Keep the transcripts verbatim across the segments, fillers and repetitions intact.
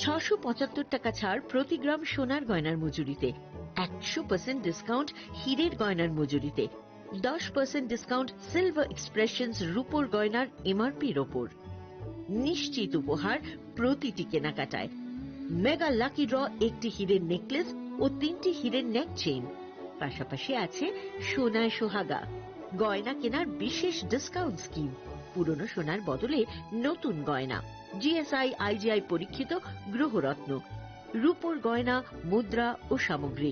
ছশো পঁচাত্তর টাকা ছাড় প্রতি গ্রাম সোনার গয়নার মজুরিতে, একশো পার্সেন্ট ডিসকাউন্ট হীরের গয়নার মজুরিতে, দশ পার্সেন্ট ডিসকাউন্ট সিলভার এক্সপ্রেশনস রূপোর গয়নার এমআরপির ওপর। নিশ্চিত উপহার প্রতিটি কেনাকাটায়। মেগা লাকি ড্র, একটি হীরের নেকলেস ও তিনটি হীরের নেক চেইন, পাশাপাশি আছে সোনায় সোহাগা। গয়না কেনার বিশেষ ডিসকাউন্ট স্কিম, পুরনো সোনার বদলে নতুন গয়না, জিএসআই আইজিআই পরীক্ষিত গ্রহরত্ন, রূপোর গয়না, মুদ্রা ও সামগ্রী।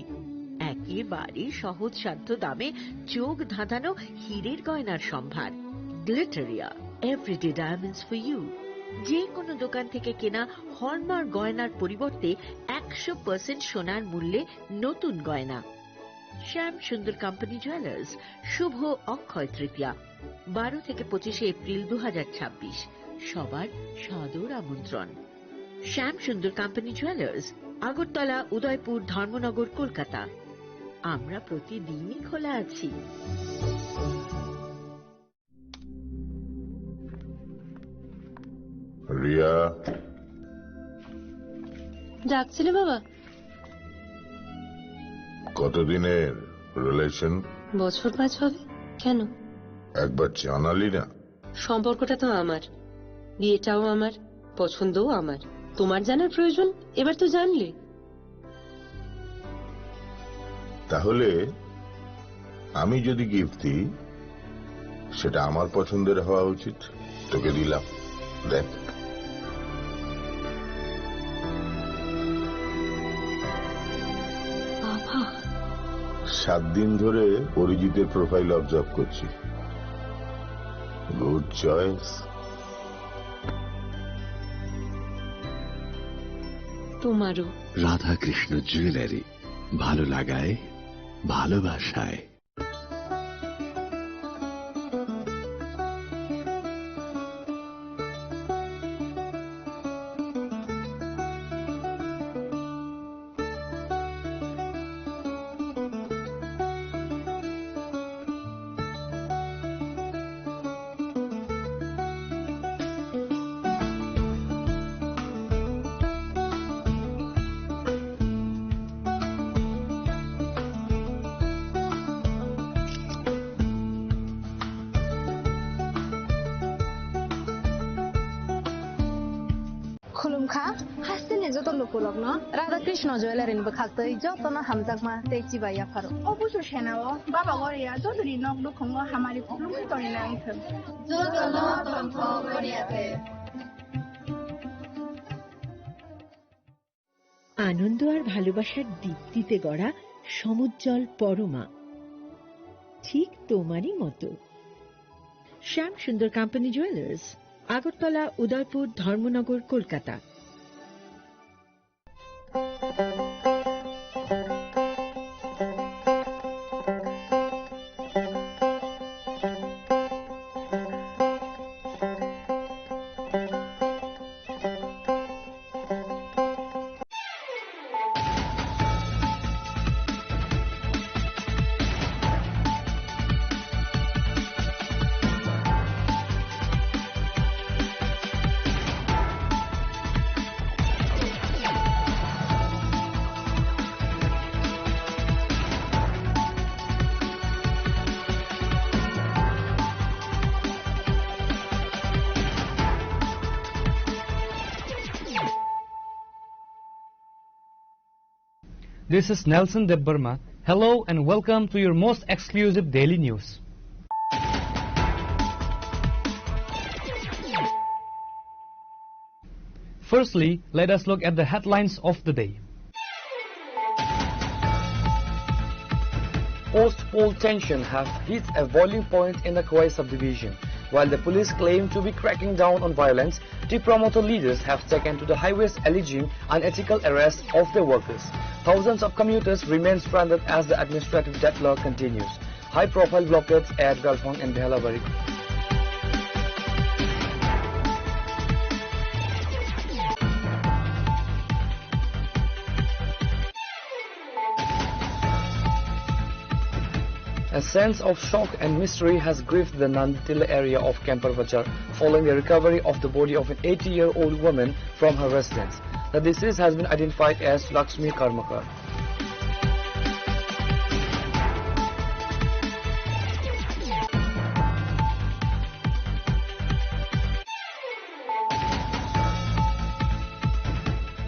একেবারে সহজসাধ্য দামে চোখ ধাঁধানো হীরের গয়নার সম্ভার। Glitteria, everyday diamonds for you. যে কোনো দোকান থেকে কেনা হলমার্ক গয়নার পরিবর্তে একশো পার্সেন্ট সোনার মূল্যে নতুন গয়না। শ্যাম সুন্দর কোম্পানি জুয়েলার্স, শুভ অক্ষয় তৃতীয়া, বারো থেকে পঁচিশে এপ্রিল দু হাজার ছাব্বিশ। সবার সাদর আমন্ত্রণ। শ্যাম সুন্দর কোম্পানি জুয়েলার্স, আগরতলা, উদয়পুর, ধর্মনগর, কলকাতা। আমরা প্রতিদিনই খোলা আছি। রিয়া। ডাকছিলে বাবা? কতদিনের রিলেশন? বছর পাঁচ হবে। কেন? একবার জানালি না। সম্পর্কটা তো আমার, বিয়েটাও আমার, পছন্দও আমার। তোমার জানার প্রয়োজন? এবার তো জানলে। তাহলে আমি যদি গিফট দিই, সেটা আমার পছন্দের হওয়া উচিত। তোকে দিলাম, দেখ। বাবা। সাত দিন ধরে অরিজিতের প্রোফাইল অবজার্ভ করছি। Good choice. তোমারও। রাধাকৃষ্ণ জুয়েলারি, ভালো লাগায়, ভালোবাসায়। Khulumkha, hasteni joto lukurokno Radha Krishna Jewellery ni bwkhaktwi jotono hamjakma tei chibai yapharo. O busu senao Baba Goria jotoni nok nukhungo hamari khulumwi tongwi nangthwng. Jotono tongthok Goria de. আনন্দ আর ভালোবাসার দীপ্তিতে গড়া সমুজ্জ্বল পরমা, ঠিক তোমারই মতো। শ্যাম সুন্দর কোম্পানি জুয়েলার্স, আগরতলা, উদয়পুর, ধর্মনগর, Kolkata. This is Nelson Debbarma. Hello and welcome to your most exclusive daily news. Firstly, let us look at the headlines of the day. Post-poll tension has hit a boiling point in the Khowai subdivision. While the police claim to be cracking down on violence, tea promoter leaders have taken to the highways alleging unethical arrest of their workers. Thousands of commuters remain stranded as the administrative deadlock continues. High-profile blockades at Galphang and Behlabari. A sense of shock and mystery has gripped the Nanditilla area of Kempar Bazar following the recovery of the body of an eighty-year-old woman from her residence. The deceased has been identified as Lakshmi Karmakar.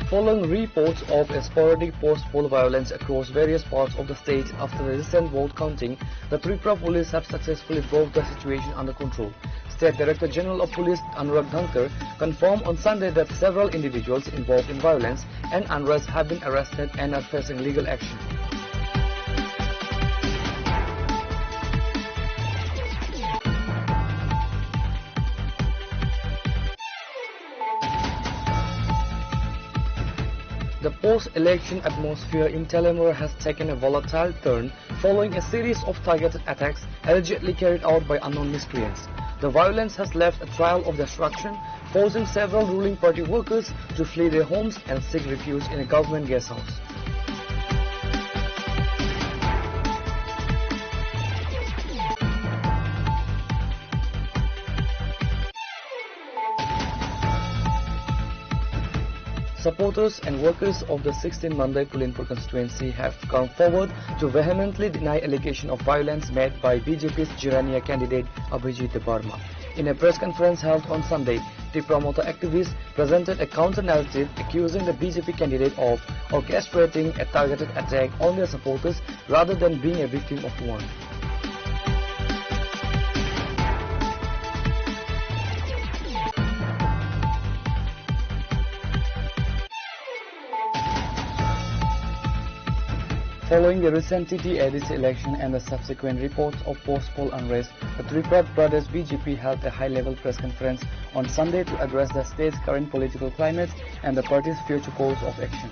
Following reports of sporadic post-poll violence across various parts of the state after the recent vote counting, the Tripura police have successfully brought the situation under control. State Director General of Police Anurag Dhankar confirmed on Sunday that several individuals involved in violence and unrest have been arrested and are facing legal action. The post-election atmosphere in Teliamura has taken a volatile turn following a series of targeted attacks allegedly carried out by unknown miscreants. The violence has left a trail of destruction, forcing several ruling party workers to flee their homes and seek refuge in a government guest house. Supporters and workers of the sixteen Mandai Pulinpur constituency have come forward to vehemently deny allegation of violence made by B J P's Jirania candidate Abhijit Debbarma. In a press conference held on Sunday, Tipra Motha activists presented a counter narrative accusing the B J P candidate of orchestrating a targeted attack on their supporters rather than being a victim of one. Following the recent T T A D C election and the subsequent reports of post-poll unrest, the Tripura Pradesh B J P held a high-level press conference on Sunday to address the state's current political climate and the party's future course of action.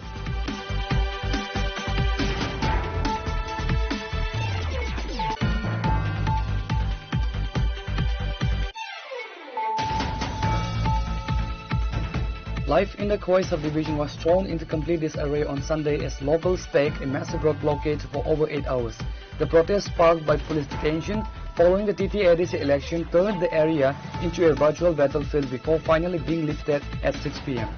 Life in the Khowai subdivision was thrown into complete disarray on Sunday as locals staged a massive road blockade for over eight hours. The protest, sparked by police detention following the T T A D C election, turned the area into a virtual battlefield before finally being lifted at six P M.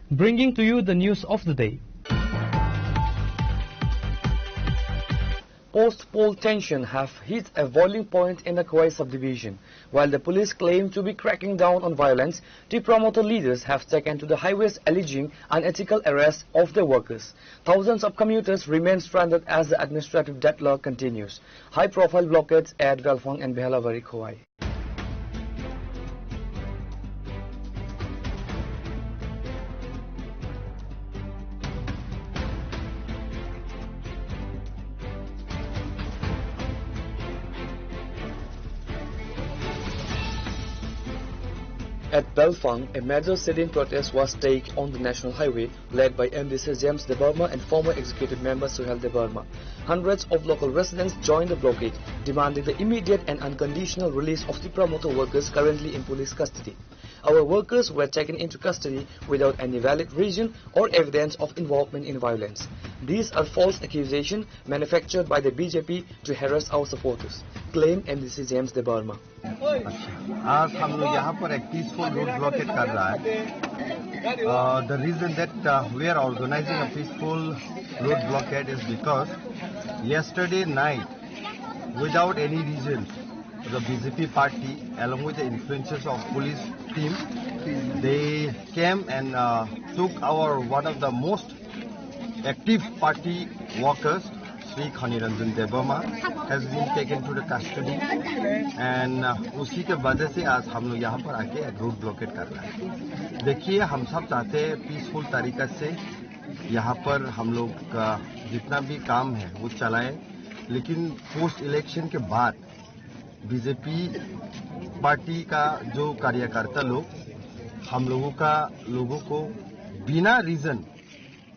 Bringing to you the news of the day. Post-poll tension have hit a boiling point in the Khowai subdivision. While the police claim to be cracking down on violence, Tipra Motha leaders have taken to the highways alleging unethical arrest of their workers. Thousands of commuters remain stranded as the administrative deadlock continues. High-profile blockades at Belphang and Behlabari Khowai. At Belphang, a major sit-in protest was staged on the national highway, led by M D C James Debbarma and former executive member Suhel Debbarma. Hundreds of local residents joined the blockade, demanding the immediate and unconditional release of Tipra Motha workers currently in police custody. Our workers were taken into custody without any valid reason or evidence of involvement in violence. These are false accusations manufactured by the B J P to harass our supporters, claimed M D C James Debbarma. आज हम लोग यहाँ पर एक peaceful road blockade कर रहा है। Uh, the reason that uh, we are organizing a peaceful road blockade is because yesterday night, without any reason, the B J P party, along with the influences of police team, they came and uh, took our one of the most active party workers, Shri Khani Ranjan Debbarma, has been taken to the custody, and uh, उसी के वजह से आज हम लोग यहाँ पर आके एक रोड ब्लॉकेट कर रहे हैं। देखिए, हम सब चाहते हैं पीसफुल तरीका से यहाँ पर हम लोग का जितना भी काम है वो चलाएं, लेकिन पोस्ट इलेक्शन के बाद बीजेपी पार्टी का जो कार्यकर्ता लोग हम लोगों का, लोगों को बिना रीजन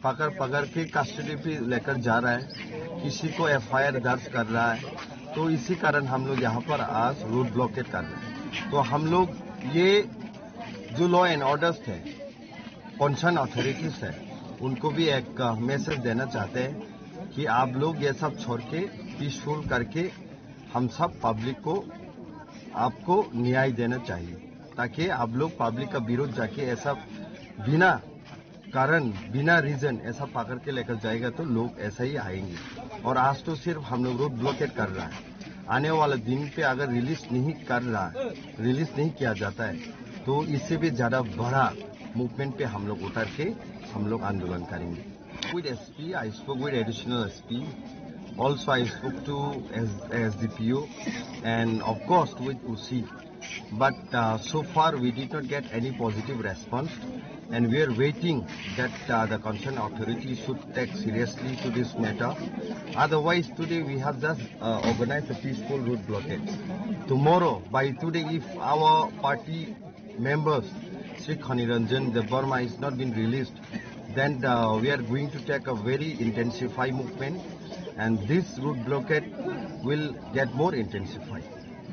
पकड़ पकड़ के कस्टडी पे लेकर जा रहा है, किसी को एफआईआर दर्ज कर रहा है। तो इसी कारण हम लोग यहाँ पर आज रोड ब्लॉकेट कर रहे हैं। तो हम लोग ये जो लॉ एंड ऑर्डर्स थे, कंसर्न अथॉरिटीज है, उनको भी एक मैसेज देना चाहते हैं कि आप लोग ये सब छोड़ के पीसफुल करके हम सब पब्लिक को आपको न्याय देना चाहिए, ताकि आप लोग पब्लिक का विरोध जाके ऐसा बिना कारण, बिना रीजन ऐसा पकड़ के लेकर जाएगा तो लोग ऐसा ही आएंगे। और आज तो सिर्फ हम लोग रोड ब्लॉकेट कर रहा है, आने वाला दिन पे अगर रिलीज नहीं कर रहा, रिलीज नहीं किया जाता है, तो इससे भी ज्यादा बड़ा मूवमेंट पे हम लोग उतर के हम लोग आंदोलन करेंगे। With S P, I spoke with additional S P. Also, I spoke to S-, S D P O and of course with O C. But, uh, so far we did not get any positive response, and we are waiting that, uh, the concerned authority should take seriously to this matter. Otherwise, today we have just, uh, organized a peaceful road blockade. Tomorrow, by today, if our party members, Shri Khaniranjan Debbarma, is not been released, then, uh, we are going to take a very intensified movement, and this road blockade will get more intensified.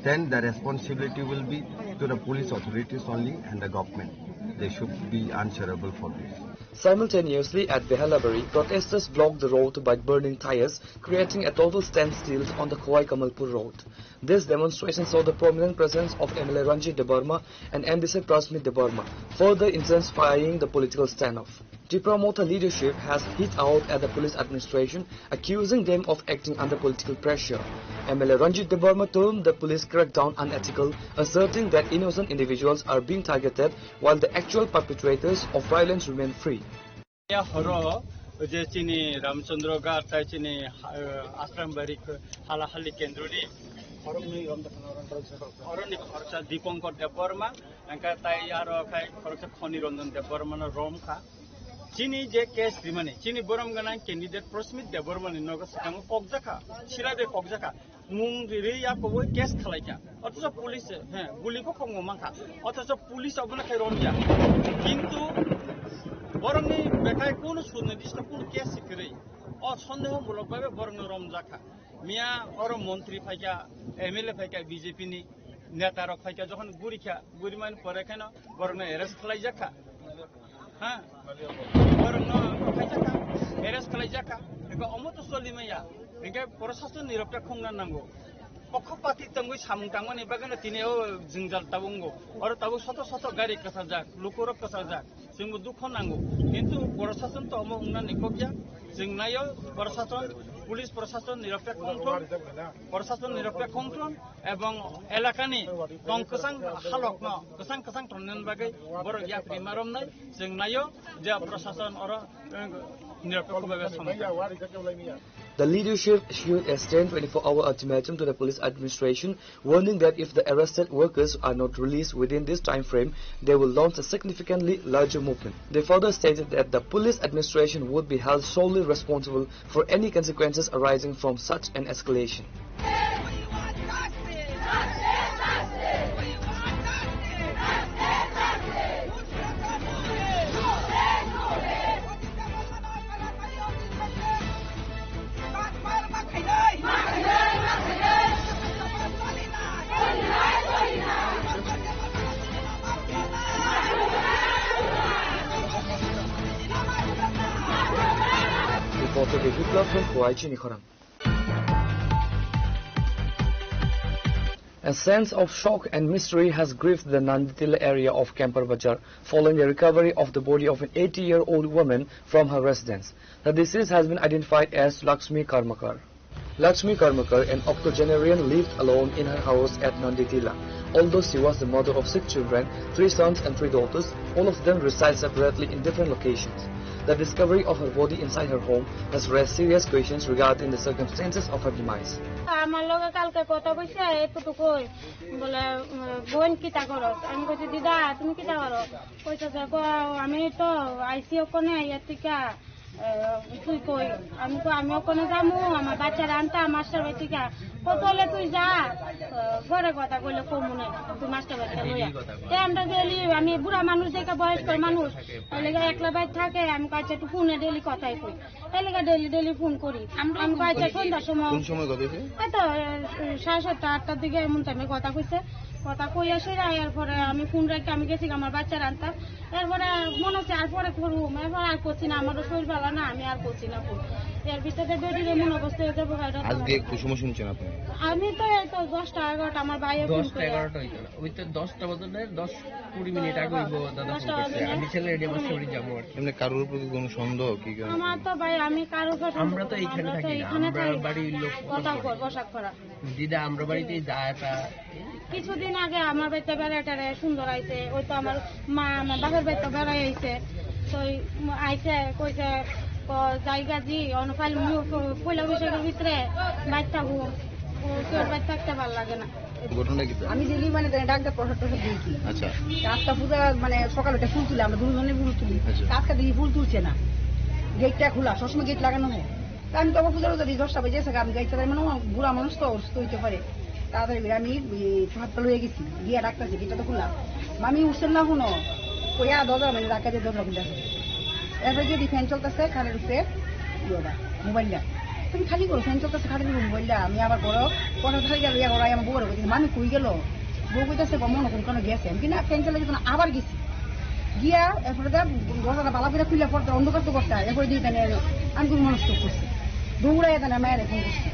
Then the responsibility will be to the police authorities only and the government. They should be answerable for this. Simultaneously, at Behalabari, protesters blocked the road by burning tires, creating a total standstill on the Khowai Kamalpur road. This demonstration saw the prominent presence of M L A Ranjit Debbarma and M D C Prasmit Debbarma, further intensifying the political standoff. Tipra Motha leadership has hit out at the police administration, accusing them of acting under political pressure. M L A Ranjit Debbarma termed the police crackdown unethical, asserting that innocent individuals are being targeted while the actual perpetrators of violence remain free. Ya horo je chini Ramchandra Ghat tai chini, eh, Ashram Bari Halahali Kendroni oroni khoroksa Dipankar Debbarma, engka tai aro khai khoroksa Khoni Ranjan Debbarma no rom kha. Chini je case rimani, chini borom ganang candidate Prasmit Debbarma ni nogo swkango kokjakha, sirabe kokjakha. Mung riri ya koboi case khalaikha. Othocho police, he, guli bo khokmo mankha. Othocho police obono khai romya. Kintu borokni bekhai kunu sunirdisto kunu case se kwrwi. O sondeho mulok bai borokno romjakha. Miya oro montri phaikha, M L A phaikha B J P ni neta rok phaikha, jokhon gurikha, gurimani pore kheno borokno arrest khlaijakha. Ha? Borokno khaijak kha, arrest khlaijak kha. Eko omo to solimaya. Hingke prosason nirokta khongna nango. Pokho pati tongwi samung tangmani bagwino tini o jwngjal tabuk wngo. Oro tabuk soto soto gari kwchajak, lukurok kwchajak. Chwngbo dukho nango. Kintu prosason to omo wngna nikokya. Chwng naio prosason, police prosason nirokta khongthon, prosason nirokta khongthon. Ebong elakani tong kwchang halokno kwchang kwchang tonnani bagwi borok yapri maromnai chwng naio je prosason oro, eh, nirokto khobaibai somai. The leadership issued a stern twenty-four hour ultimatum to the police administration, warning that if the arrested workers are not released within this time frame, they will launch a significantly larger movement. They further stated that the police administration would be held solely responsible for any consequences arising from such an escalation. Reporter Biplab from Khowai, Chinikhorang. A sense of shock and mystery has gripped the Nanditila area of Kempar Bazar following the recovery of the body of an eighty-year-old woman from her residence. The deceased has been identified as Lakshmi Karmakar. Lakshmi Karmakar, an octogenarian, lived alone in her house at Nanditila. Although she was the mother of six children, three sons and three daughters, all of them reside separately in different locations. The discovery of her body inside her home has raised serious questions regarding the circumstances of her demise. আমার লগে কালকে কথা কইছে, এই পুতু কই, বলে, উম, "বোন কিতা করো?" আমি কইছি, "দিদা, তুমি কিতা করো?" কইতেছে, "গো, আমি তো আইসি ওখানে, ইয়ার থেকে, আহ, তুই কই?" আমি কই, "আমি ওখানে যামু, আমার বাচ্চারা আনতে, মাস্টার বাড়ি থেকে।" কত হলে তুই যা, আহ, ঘরে কথা কইলে কমু না, তুই মাস্টার বাড়িতে লইয়া। তে আমরা গেলি, আমি বুড়া মানুষ দেখে, বয়স্ক মানুষ, ওই লেগে একলা বাইর থাকে, আমি কাছে একটু ফোনে ডেইলি কথাই কই। এই লেগে ডেইলি ডেইলি ফোন করি। আমরা আমি কই আচ্ছা, সন্ধ্যার সময়। কোন সময় কথা হয়েছে? এই তো, এ, সাড়ে সাতটা, আটটার দিকে এমন টাইমে কথা কইছে। কথা কইয়া সেরা, এরপরে আমি ফোন রেখে আমি গেছি আমার বাচ্চার আনতাম। এরপরে মনে হচ্ছে আর পরে করুম, এরপর আর করছি না, আমারও শরীর ভালো না, আমি আর করছি না ফোন। এর ভিতরে বেডির এমন অবস্থা হয়ে যাবো, এটা তো আজকে কুসুম শুনছেন আপনি? আমি তো এই তো দশটা এগারোটা আমার ভাইয়ে ফোন দশটা করে। এগারোটা হইতো না, ওই তো দশটা বাজে না, দশ কুড়ি মিনিট আগে হইবো, দাদা ফোন দশটা করছে। বাজে না। আমি ছেলে রেডি আমার শরীর যাবো আর কি। এমনি কারোর প্রতি কোনো সন্দেহ কি? আমার তো ভাই, আমি কারোর উপর সন্দেহ আমরা তো করি না। এইখানে আমরা তো থাকি না, এখানে আমরা থাকি। বাড়ির লোক কথা বর বসাক করা। দিদা আমরা বাড়িতেই যায় তা। কিছুদিন আগে আমার বাড়িতে বেড়াইটারে সুন্দর আইছে, ওই তো আমার মা আমার বাপের বাড়িতে বেড়াই আইছে। তো ওই আইছে, কইছে, "ক-, জায়গা জি, অন ফাইল মু-, ক-, পয়লা বৈশাখের ভিতরে বাইর থাকবো।" ও কেউ বাইর থাকতে ভালো লাগে না। ঘটনা কি? আমি ডেলি মানে তাই ডাক্তার প্রসাদ টসাদ দিয়েছি। আচ্ছা। আজকে পূজা মানে সকালে একটা ফুল তুলি, আমরা দুজনে ফুল তুলি। আচ্ছা। আজকে দেখি ফুল তুলছে না, গেটটা খোলা, সবসময় গেট লাগানো হয়। তা আমি তখন পূজারও যদি দশটা বেজে গেছে, আমি গাইতে পারি, মানে, ও বুড়া মানুষ তো, অসুস্থ হইতে পারে। তাড়াতাড়ি করে আমি, ওই, হাতটা লইয়া গেছি, গিয়া ডাকতেছি, গেটটা তো খোলা। মামি উঠছেন না, শুনো, কইয়া দরজা, মানে, ডাকা যে দরজা খুলে আছে। এরপরে যদি ফ্যান চলতেছে, কানের উপরে, ইয়েটা, মোবাইলটা। তুমি খালি করো, ফ্যান চলতেছে, খালি করো মোবাইলটা। আমি আবার করো, পনেরো তারিখ গেল, ইয়া করো, আমি বউরে কইছি, "মামি কই গেল?" বউ কইতাছে, "গো, মনে করি কোনো গেছে।" আমি কি না, ফ্যান চালাই যখন আবার গেছি, গিয়া এরপরে দা দরজাটা বালা করে খুলে পড়তে অন্ধকার তো করতে হয়। এরপরে দিয়ে তাহলে আমি কোনো মানুষ চোখ করছি, দৌড়াই তাহলে মায়ের ফোন করছি।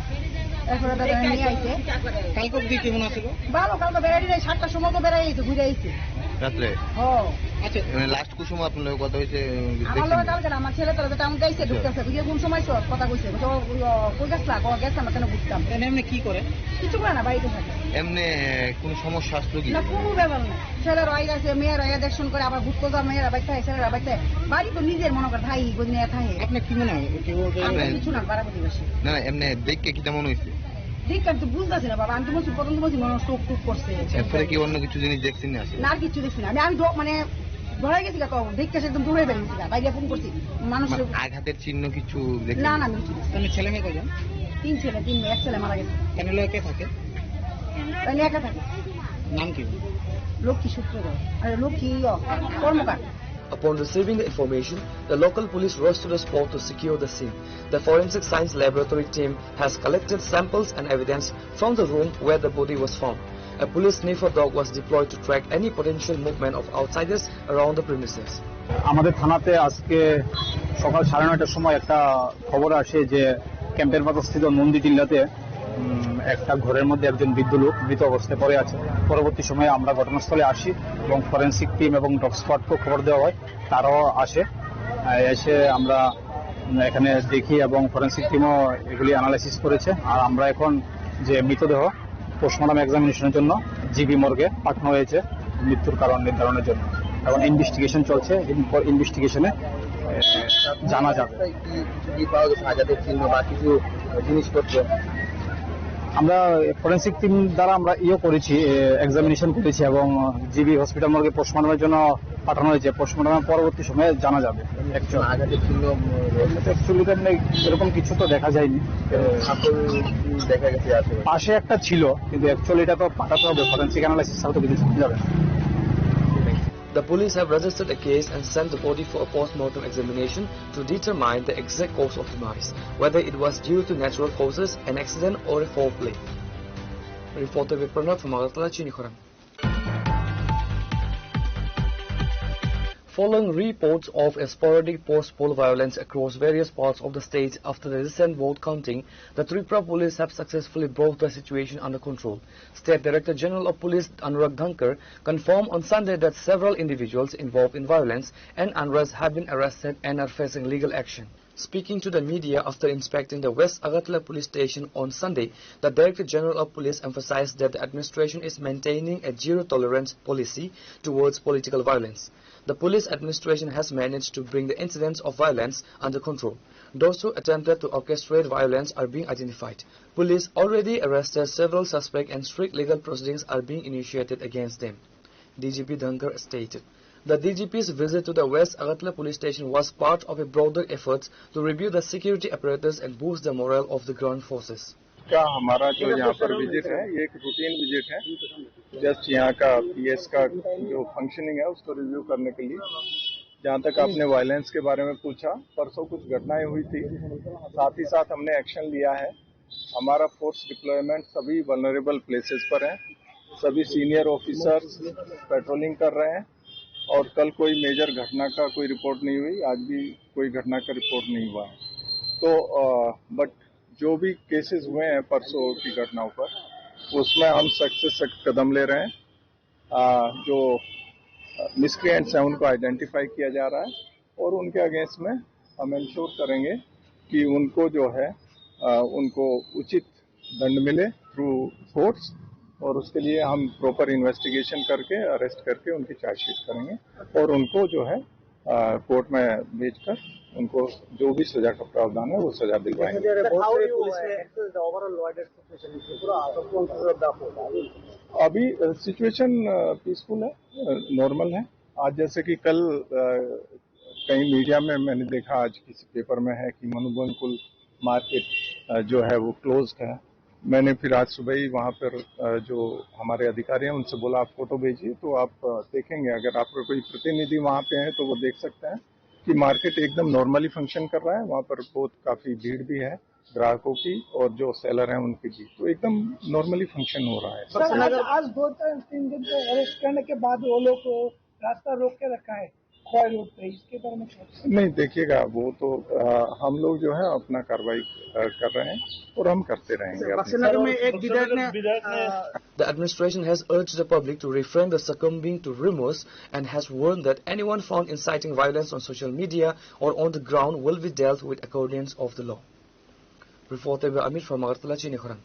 এরপরে দাদা নিয়ে আইছে। কালকে দিকে মনে আছিল? ভালো, কালকে বেড়াই নাই, সাতটার সময় তো বেড়াই আইছে, ঘুরে আইছে। রাত্রে? হ। আচ্ছা, মানে লাস্ট কুসুম আপনার লগে কথা হয়েছে? আমার লগে কালকে না, আমার ছেলে তোর টাউন গাইছে, আচ্ছা। ঢুকতেছে, বুঝে কোন সময় তো কথা কইছে, তো কই গেছলা, কই গেছে, আমরা কেন বুঝতাম? এমনি এমনি কি করে? কিছু করে না, বাড়িতে থাকে। এমনি কোনো সমস্যা আসলো কি? না, কোনো ব্যাপার না। ছেলেরা আইয়া আছে, মেয়েরা আইয়া দেখশন করে, আবার ঘুরতে যাওয়া, মেয়েরা বাইতে হয়, ছেলেরা বাইতে হয়। বাড়ি তো নিজের মনে করে, ভাই, বোন নিয়ে থাকে। আপনার কি মনে হয়? কেউ ওকে আমরা কিছু না, পাড়া প্রতিবেশী। না, না, এমনি দেখে কি তেমন হয়েছে? দেখে আমি তো বুঝতেছি না, বাবা, আমি তো বলছি, প্রথম তো বলছি, মনে হয় চোখ টুক করছে। এরপরে কি অন্য কিছু জিনিস দেখছেন না আসলে? না, আর কিচ্ছু দেখছি না। আমি, আমি দ-, মানে, ধরে গেছি গা, তো দেখতে সে একদম দূরে বেরিয়ে গেছি গা, বাইরে ফোন করছি। মানুষ মানে আঘাতের চিহ্ন কিছু দেখলেন? না, না, আমি কিছু দেখছি না। তাহলে ছেলে মেয়ে কয়জন? তিন ছেলে, তিন মেয়ে, এক ছেলে মারা গেছে। কেন লোকে থাকে? তাই নিয়ে একা থাকে। নাম কি? লক্ষ্মী সূত্রধর। আরে লক্ষ্মী, ইয়ো, কর্মকার। Upon receiving the information, the local police rushed to the spot to secure the scene. The forensic science laboratory team has collected samples and evidence from the room where the body was found. A police sniffer dog was deployed to track any potential movement of outsiders around the premises. আমাদের থানাতে আজকে সকাল সাড়ে নয়টার সময় একটা খবর আসে যে ক্যাম্পের পাতাস্থিত নন্দী টিল্লাতে, উম, একটা ঘরের মধ্যে একজন বৃদ্ধ লোক মৃত অবস্থায় পড়ে আছে। পরবর্তী সময়ে আমরা ঘটনাস্থলে আসি এবং ফরেন্সিক টিম এবং ডগ স্কোয়াডকেও খবর দেওয়া হয়, তারাও আসে। আহ, এসে আমরা, উম, এখানে দেখি এবং ফরেন্সিক টিমও এগুলি অ্যানালাইসিস করেছে। আর আমরা এখন যে মৃতদেহ পোস্টমর্টম এক্সামিনেশনের জন্য জিবি মর্গে পাঠানো হয়েছে মৃত্যুর কারণ নির্ধারণের জন্য। এখন ইনভেস্টিগেশন চলছে, এরপর ইনভেস্টিগেশনে, এ, জানা যাবে। কি, কি পাওয়া গেছে আঘাতের চিহ্ন বা কিছু জিনিসপত্র? আমরা ফরেন্সিক টিম দ্বারা আমরা ইয়ে করেছি, এক্সামিনেশন করেছি এবং জিবি হসপিটাল মর্গে পোস্টমর্টমের জন্য পাঠানো হয়েছে। পোস্টমর্টমের পরবর্তী সময়ে জানা যাবে। কোনো আঘাতের চিহ্ন, উম, রয়েছে? অ্যাকচুয়ালি তো এমনি এরকম কিছু তো দেখা যায়নি। কোনো ফাটল দেখা গেছে আশেপাশে? পাশে একটা ছিল, কিন্তু অ্যাকচুয়ালি এটা তো পাঠাতে হবে, ফরেন্সিক অ্যানালাইসিস ছাড়া তো কিছু জানা যাবে না। The police have registered a case and sent the body for a post-mortem examination to determine the exact cause of demise, whether it was due to natural causes, an accident, or a foul play. Reporter Vipranath from Agartala, Chini Khorang. Following reports of sporadic post-poll violence across various parts of the state after the recent vote counting, the Tripura police have successfully brought the situation under control. State Director General of Police Anurag Dhankar confirmed on Sunday that several individuals involved in violence and unrest have been arrested and are facing legal action. Speaking to the media after inspecting the West Agartala Police Station on Sunday, the Director General of Police emphasized that the administration is maintaining a zero-tolerance policy towards political violence. The police administration has managed to bring the incidents of violence under control. Those who attempted to orchestrate violence are being identified. Police already arrested several suspects and strict legal proceedings are being initiated against them, D G P Dhankar stated. The D G P's visit to the West Agartala police station was part of a broader effort to review the security apparatus and boost the morale of the ground forces. का हमारा जो यहाँ पर विजिट है, ये एक routine visit है। जस्ट यहाँ का पीएस का जो फंक्शनिंग है, उसको रिव्यू करने के लिए। जहाँ तक आपने वायलेंस के बारे में पूछा, परसों कुछ घटनाएं हुई थी, साथ ही साथ हमने एक्शन लिया है। हमारा फोर्स डिप्लॉयमेंट सभी वल्नरेबल प्लेसेस पर है। सभी सीनियर ऑफिसर्स पेट्रोलिंग कर रहे हैं और कल कोई मेजर घटना का कोई रिपोर्ट नहीं हुई, आज भी कोई घटना का रिपोर्ट नहीं हुआ है। तो बट जो भी केसेस हुए हैं परसों की घटनाओं पर, उसमें हम सख्त से सख्त कदम ले रहे हैं। आ, जो मिसक्रिएंट्स हैं उनको आइडेंटिफाई किया जा रहा है और उनके अगेंस्ट में हम इंश्योर करेंगे कि उनको जो है, आ, उनको उचित दंड मिले थ्रू कोर्ट्स, और उसके लिए हम प्रॉपर इन्वेस्टिगेशन करके, अरेस्ट करके उनकी चार्जशीट करेंगे और उनको जो है, आ, कोर्ट में भेजकर उनको जो भी सजा का प्रावधान है वो सजा दिलवाएंगे। Sir, how do you, uh, assess the overall law and order situation in Tripura after twenty-fourth of August? अभी सिचुएशन पीसफुल है, नॉर्मल है। आज जैसे कि कल अ, कहीं मीडिया में मैंने देखा, आज किसी पेपर में है कि मनुबंकुल मार्केट, अ, जो है वो क्लोज्ड है। मैंने फिर आज सुबह ही वहाँ पर, अ, जो हमारे अधिकारी हैं उनसे बोला, "आप फोटो भेजिए।" तो आप, अ, देखेंगे, अगर आपका कोई प्रतिनिधि वहाँ पे है तो वो देख सकते हैं कि मार्केट एकदम नॉर्मली फंक्शन कर रहा है। वहाँ पर बहुत काफ़ी भीड़ भी है ग्राहकों की और जो सेलर हैं उनकी भी, तो एकदम नॉर्मली फंक्शन हो रहा है। सर, आज, आज दो तीन, तीन दिन के अरेस्ट करने के बाद वो लोग को रास्ता रोक के रखा है खवाई रोड पे, इसके बारे में क्या? नहीं, देखिएगा, वो तो, अ, हम लोग जो है अपना कार्रवाई, अ, कर रहे हैं और हम करते रहेंगे। बक्सीनगर में एक विधायक ने, विधायक ने अ, The administration has urged the public to refrain the succumbing to rumors and has warned that anyone found inciting violence on social media or on the ground will be dealt with accordance of the law. Reporter Amir from Agartala, Chini Khorang.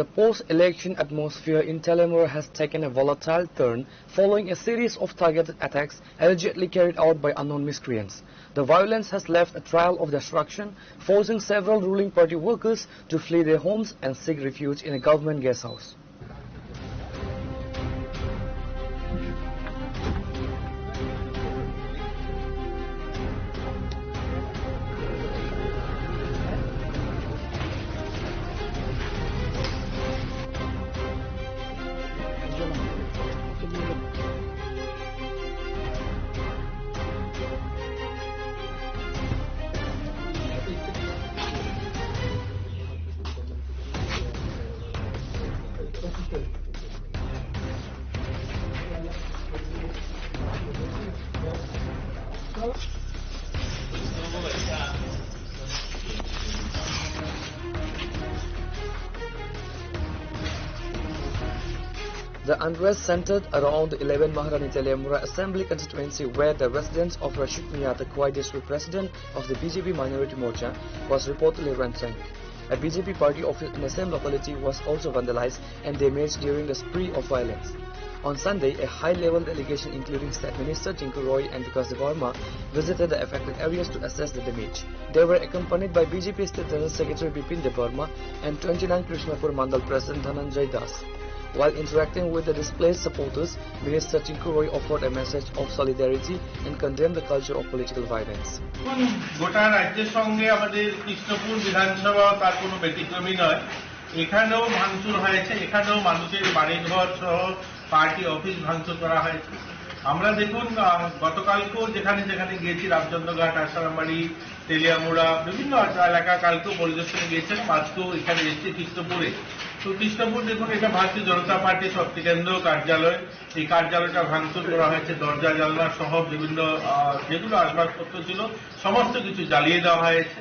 The post-election atmosphere in Teliamura has taken a volatile turn following a series of targeted attacks allegedly carried out by unknown miscreants. The violence has left a trail of destruction, forcing several ruling party workers to flee their homes and seek refuge in a government guest house. The unrest centered around the eleven Maharani Teliamura Assembly Constituency, where the residence of Rashid Mia, the Khowai District President of the B J P Minority Morcha, was reportedly ransacked. A B J P party office in the same locality was also vandalized and damaged during the spree of violence. On Sunday, a high-level delegation including State Minister Tinku Roy and Bikash Debbarma visited the affected areas to assess the damage. They were accompanied by B J P State General Secretary Bipin Debbarma and twenty-nine Krishnapur Mandal President Dhananjay Das. While interacting with the displaced supporters, Minister Tinku Roy offered a message of solidarity and condemned the culture of political violence. এখন গোটা রাজ্যের সঙ্গে আমাদের কৃষ্ণপুর বিধানসভা তার কোনো ব্যতিক্রমী নয়। এখানেও ভাঙচুর হয়েছে, এখানেও মানুষের বাড়িঘর সহ পার্টি অফিস ভাঙচুর করা হয়েছে। আমরা দেখুন, আহ, গতকালকেও যেখানে যেখানে গিয়েছি, রামচন্দ্রঘাট, আশারামবাড়ি, তেলিয়ামুড়া, বিভিন্ন এলাকা কালকেও পরিদর্শনে গিয়েছেন, আজকেও এখানে এসছে কৃষ্ণপুরে। তো কৃষ্ণপুর দেখুন, এটা ভারতীয় জনতা পার্টির শক্তিকেন্দ্র কার্যালয়। এই কার্যালয়টা ভাঙচুর করা হয়েছে, দরজা জানলা সহ বিভিন্ন, আহ, যেগুলো আসবাবপত্র ছিল সমস্ত কিছু জ্বালিয়ে দেওয়া হয়েছে।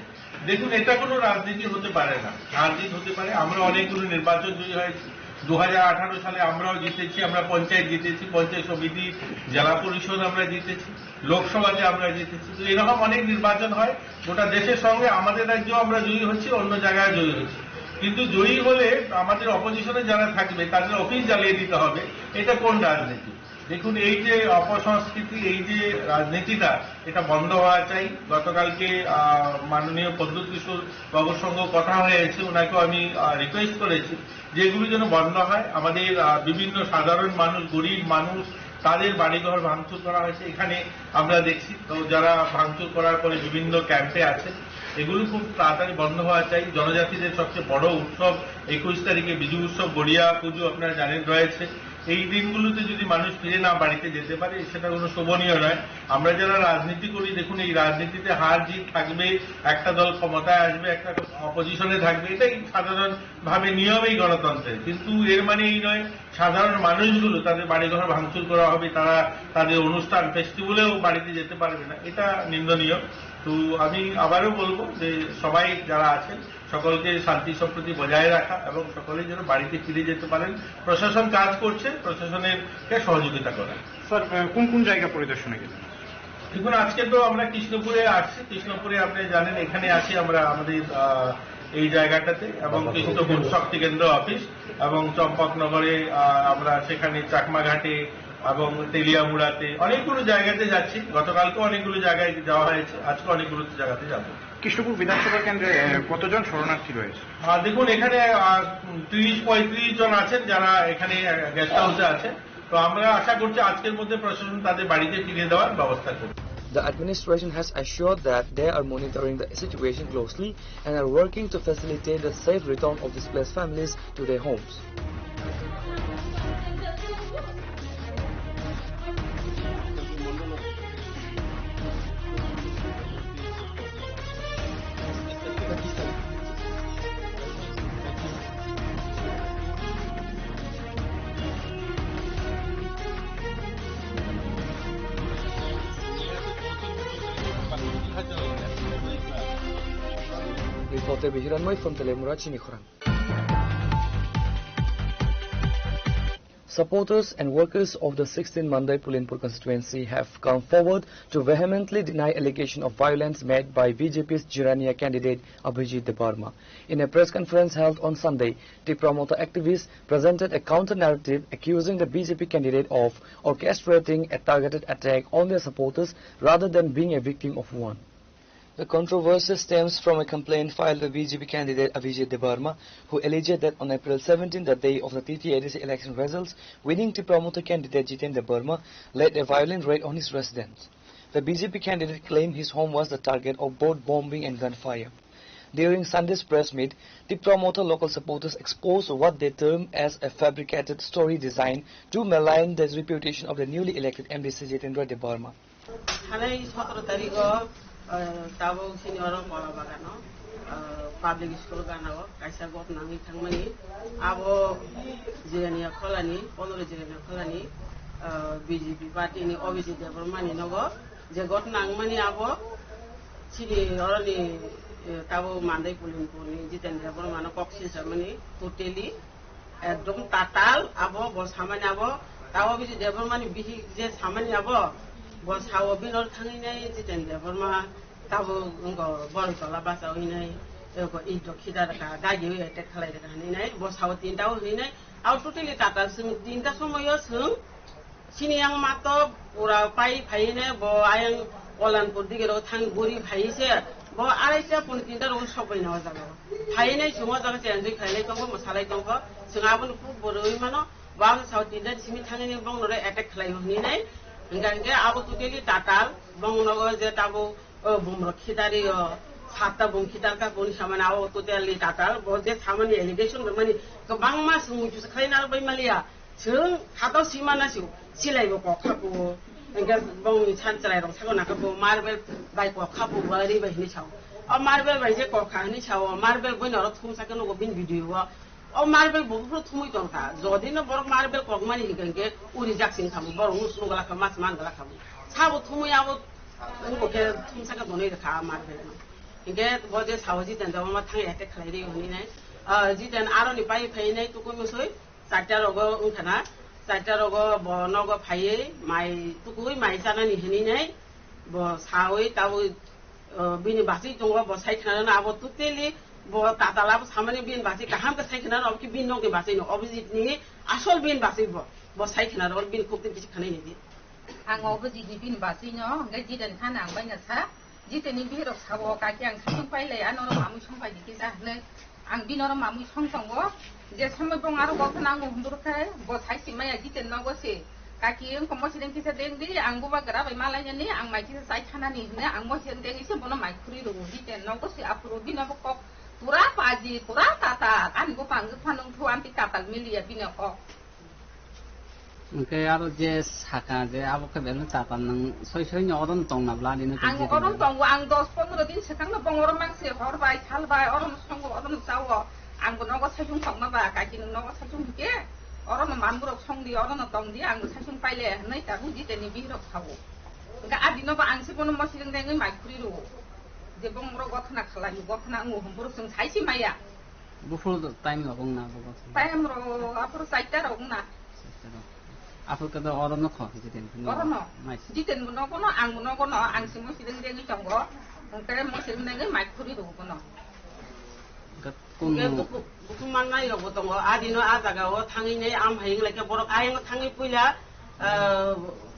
দেখুন, এটা কোনো রাজনীতি হতে পারে না, হার জিত হতে পারে। আমরা অনেকগুলো নির্বাচন জয়ী হয়েছি, দু হাজার আঠারো সালে আমরাও জিতেছি, আমরা পঞ্চায়েত জিতেছি, পঞ্চায়েত সমিতি, জেলা পরিষদ আমরা জিতেছি, লোকসভাতে আমরা জিতেছি। তো এরকম অনেক নির্বাচন হয়, গোটা দেশের সঙ্গে আমাদের রাজ্যেও আমরা জয়ী হচ্ছি, অন্য জায়গায় জয়ী হচ্ছি। কিন্তু জয়ী হলে আমাদের অপোজিশনে যারা থাকবে তাদের অফিস জ্বালিয়ে দিতে হবে, এটা কোন রাজনীতি? দেখুন, এই যে অপসংস্কৃতি, এই যে রাজনীতিটা, এটা বন্ধ হওয়া চাই। গতকালকে, আহ, মাননীয় প্রদ্যুৎ কিশোর বাবুর সঙ্গে কথা হয়েছে, ওনাকেও আমি, আহ, রিকোয়েস্ট করেছি যে এগুলো যেন বন্ধ হয়। আমাদের, আহ, বিভিন্ন সাধারণ মানুষ, গরিব মানুষ, তাদের বাড়িঘর ভাঙচুর করা হয়েছে, এখানে আমরা দেখছি। তো যারা ভাঙচুর করার পরে বিভিন্ন ক্যাম্পে আছে, এগুলো খুব তাড়াতাড়ি বন্ধ হওয়া চাই। জনজাতিদের সবচেয়ে বড় উৎসব একুশ তারিখে বিজু উৎসব, গড়িয়া পুজো আপনারা জানেন রয়েছে। এই দিনগুলোতে যদি মানুষ ফিরে না বাড়িতে যেতে পারে, সেটা কোনো শোভনীয় নয়। আমরা যারা রাজনীতি করি, দেখুন, এই রাজনীতিতে হার জিত থাকবে, একটা দল ক্ষমতায় আসবে, একটা অপোজিশনে থাকবে, এটাই সাধারণভাবে নিয়ম এই গণতন্ত্রের। কিন্তু এর মানে এই নয় সাধারণ মানুষগুলো, তাদের বাড়িঘর ভাঙচুর করা হবে, তারা তাদের অনুষ্ঠান, ফেস্টিভ্যালেও বাড়িতে যেতে পারবে না, এটা নিন্দনীয়। তো আমি আবারও বলবো যে সবাই যারা আছেন, সকলকে শান্তি সম্প্রীতি বজায় রাখা এবং সকলেই যেন বাড়িতে ফিরে যেতে পারেন। প্রশাসন কাজ করছে, প্রশাসনের কে সহযোগিতা করা। স্যার, আহ, কোন কোন জায়গা পরিদর্শনে গেলেন? দেখুন, আজকে তো আমরা কৃষ্ণপুরে আসছি। কৃষ্ণপুরে আপনি জানেন, এখানে আছি আমরা, আমাদের, আহ, এই জায়গাটাতে, এবং কৃষ্ণপুর শক্তি কেন্দ্র অফিস এবং চম্পকনগরে, আহ, আমরা সেখানে চাকমাঘাটে এবং তেলিয়ামুড়াতে অনেকগুলো জায়গাতে যাচ্ছি। গতকালকে অনেকগুলো জায়গায় যাওয়া হয়েছে, আজকে অনেকগুলো জায়গাতে যাব। কৃষ্ণপুর বিধানসভা কেন্দ্রে, আহ, কতজন শরণার্থী রয়েছে? আহ, দেখুন, এখানে, আহ, ত্রিশ পঁয়ত্রিশ জন আছেন, যারা এখানে, আহ, গেস্ট হাউসে আছেন। তো আমরা আশা করছি আজকের মধ্যে প্রশাসন তাদের বাড়িতে ফিরিয়ে দেওয়ার ব্যবস্থা করবে। The administration has assured that they are monitoring the situation closely and are working to facilitate the safe return of displaced families to their homes. Reporter Bihiranmoi from Telemura, Chinikhorang. Supporters and workers of the sixteen Mandai Pulinpur constituency have come forward to vehemently deny allegation of violence made by B J P's Jirania candidate Abhijit Debbarma. In a press conference held on Sunday, Tipra Motha activists presented a counter-narrative accusing the B J P candidate of orchestrating a targeted attack on their supporters rather than being a victim of one. The controversy stems from a complaint filed by B J P candidate Abhijit Debbarma, who alleged that on April seventeen, the day of the T T A D C election results, winning Tipra Motha candidate Jiten Debbarma led a violent raid on his residence. The B J P candidate claimed his home was the target of both bombing and gunfire. During Sunday's press meet, Tipra Motha local supporters exposed what they term as a fabricated story designed to malign the reputation of the newly elected M D C Jitendra Debbarma. Thanai sotoro tarikh o, eh, tabuk chini oro Mola Bagano, eh, public school gana o kaisa ghotna wngwi thangmani. Abo Jirania Kholani, pondro Jirania Kholani, eh, B J P party ni Abhijit Debbarma ni nogo je ghotna wngmani abo chini oroni, eh, tabuk Mandai Pulinpur ni Jiten Debbarma no kok silsamani totally ekdom tatal abo bo samani abo, tabo bisi Debbarma ni bihik je samani abo, bo sao bini oro thangwi nai Jiten Debbarma tabo wngko borok tola bachawi nai, eko idok khida rwkha, dagi wi attack khlai rwkha hinwi nai, bo sao tinta o hinwi nai, abo totally tatal chwng tinta somoio chwng Sini yang mato pura pai phai ne bo ayang Kolanpur dige ro thang guri phai se bo arai se pun tinta ro sok bai na o jaga. Phai ne chungo jaga chen jui khai lai tongo, mo salai tongo. Chwng abo no kuk bo roi mano, bo ang sao tinta simi thang ni bong no re attack khlai hini nai. Hingga hingga abo totally tatal bong no go je tabo, o bumro khidari o satta bum khidar ka bun samana abo totally tatal bo je samani allegation mani kwbangma sung muitu khlai na bai maliya. Chwng khatao sima na si, silai bo kok kha bo. Engke bongni san chwrai rok sabo na kha bo, marble bai kok kha bo, wari bai hini sao. O marble bai je kok kha hini sao, marble boi norok thum sa khe nugo bini video o. O marble bo buphuru thumui tong kha. Jodi no borok marble kok mani hingke hingke uri jak sing kha bo, borok nus nung gala kha, mas man gala kha bo. Sabo thumui abo, engko khe thum sa khe donoi rwkha marble no. Hingke bo je sao Jiten Debbarma thang attack khlai ri hini nai. Ah, Jiten aro ni pai phai nai tukui musui. Charta rogo wngkha na, charta rogo bo nogo phaiwi mai tukui mai chanani hinwi nai bo sawi tabwi, o, bini bachwi tongo, bo sai khna rwna abo totally bo tatal abo samani bini bachwi kaham khe sai khna rwna, obo khe bini nokni bachwi no, Abhijit ni asol bini bachwi bo, bo sai khna rwna bini khuk twi bisi khanai nai di. Ang Abhijit ni bini bachwi no, hwnkhe Jiten thani ang bai na sa. Jiteni bihirok sao, "Kaki, ang sasong pailai, ano oro mamui songpai di kisa," hwnwi. Ang bini oro mamui song tongo. Je somoi bong aro gotha nango hwnbwrwkhe, bo sai si maya Jiten nogo se, "Kaki, wngkha mosideng kisa deng di, ang bubagra bai malainani, ang mai kisa chai thanani," hwnwi ang mosideng dengwi se bono mai khurui rwo. Jiten nogo se aphuru bini bo kok pura paji, pura tatal. Ani bupha wngkha phano wngthu amtwi tatal miliya bini kok. Hwnkhe aro je saka je abo khe belai tatal nwng soi soi no oro no tongna bla nini tong Ang je oro tong. Tongo, ang dos pondro din swkang no bong oro mangse hor bai, sal bai, oro no songo, oro no chawo. Ang bo nogo saichung tongma ba, kaiki nwng nogo saichung hwnkhe, oro no manborok song di, oro no tong di, ang bo saichung paile hwnwi tabuk Jiten ni bihirok sao. Hwnkhe a dino bo ang se bono mosling dengwi mai khuri rwo. Je bong oro gothna khalai, gothna wngo hwn borok chwng sai se maya. Buphuru time rok wngna abo gothna? Time rok aphuru chaita rok wngna. Chaita rok. Aphuru khe oro no kho, Jiten no? Oro no. Mai se. Jiten bo nogo no, ang bo nogo no, ang se mosling dengwi tongo. Hwnkhe mosling dengwi mai khuri rwo bono. Hwnkhe kung Hwnkhe no? Buku, buku mannai rok bo tongo. A dino a jaga o thangwi nei am hai wng lai khe borok ayang thangwi puila, ah,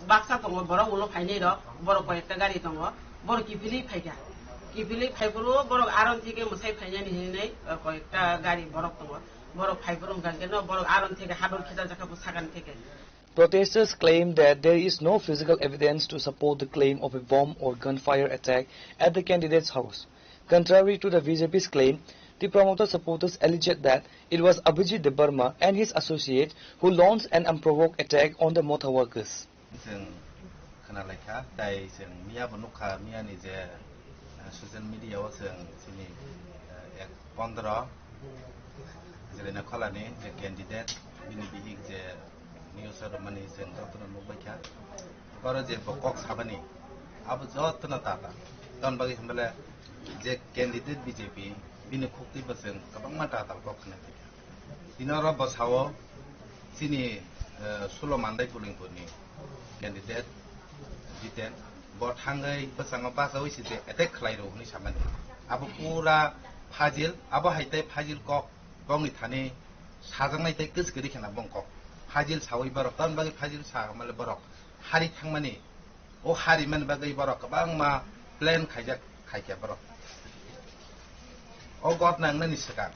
baksa tongo, borok ulo phainai rok, borok koi ekta gari tongo. Borok kiphilwi phaikha. Kiphilwi phaiphuru borok aron theke mwsai phainani hinwi, eh, koyekta gari borok tongo. Borok phaiphuru hwnkha khe no borok aron theke hador khichar jakha bo sakani theke. Protesters claim that there is no physical evidence to support the claim of a bomb or gunfire attack at the candidate's house. Contrary to the B J P's claim, the Pramota supporters alleged that it was Abhijit Debbarma and his associates who launched an unprovoked attack on the Motha workers. Chwng khna lai kha, tai chwng miya bo nuk kha, miya ni je, eh, social media o chwng chini, eh, ek pondro Jelena Kholani je candidate, bini bihik je news o rwmani chwng jotono nuk bai kha. Oro je bo kok sabani, abo jotono tata. Tamoni bagwi hwnbale je candidate B J P, bini khuktwi bo chwng kwbangma tatal kok khna. Tini oro bwsao chini, eh, Sulo Mandai Builingpurni candidate Jiten, bo thangwi bwskango bachaui se je attack khlai rw hwnwi samani. Abo pura fajil, abo hai tei fajil kok bongni thani sajaknai tei kwchwkri khena bong kok. Fajil saui borok, tamoni bagwi fajil sa male borok hari thangmani. O harimani bagwi borok kwbangma plan khaijak, khaikha borok. O gotna wngnani swkang,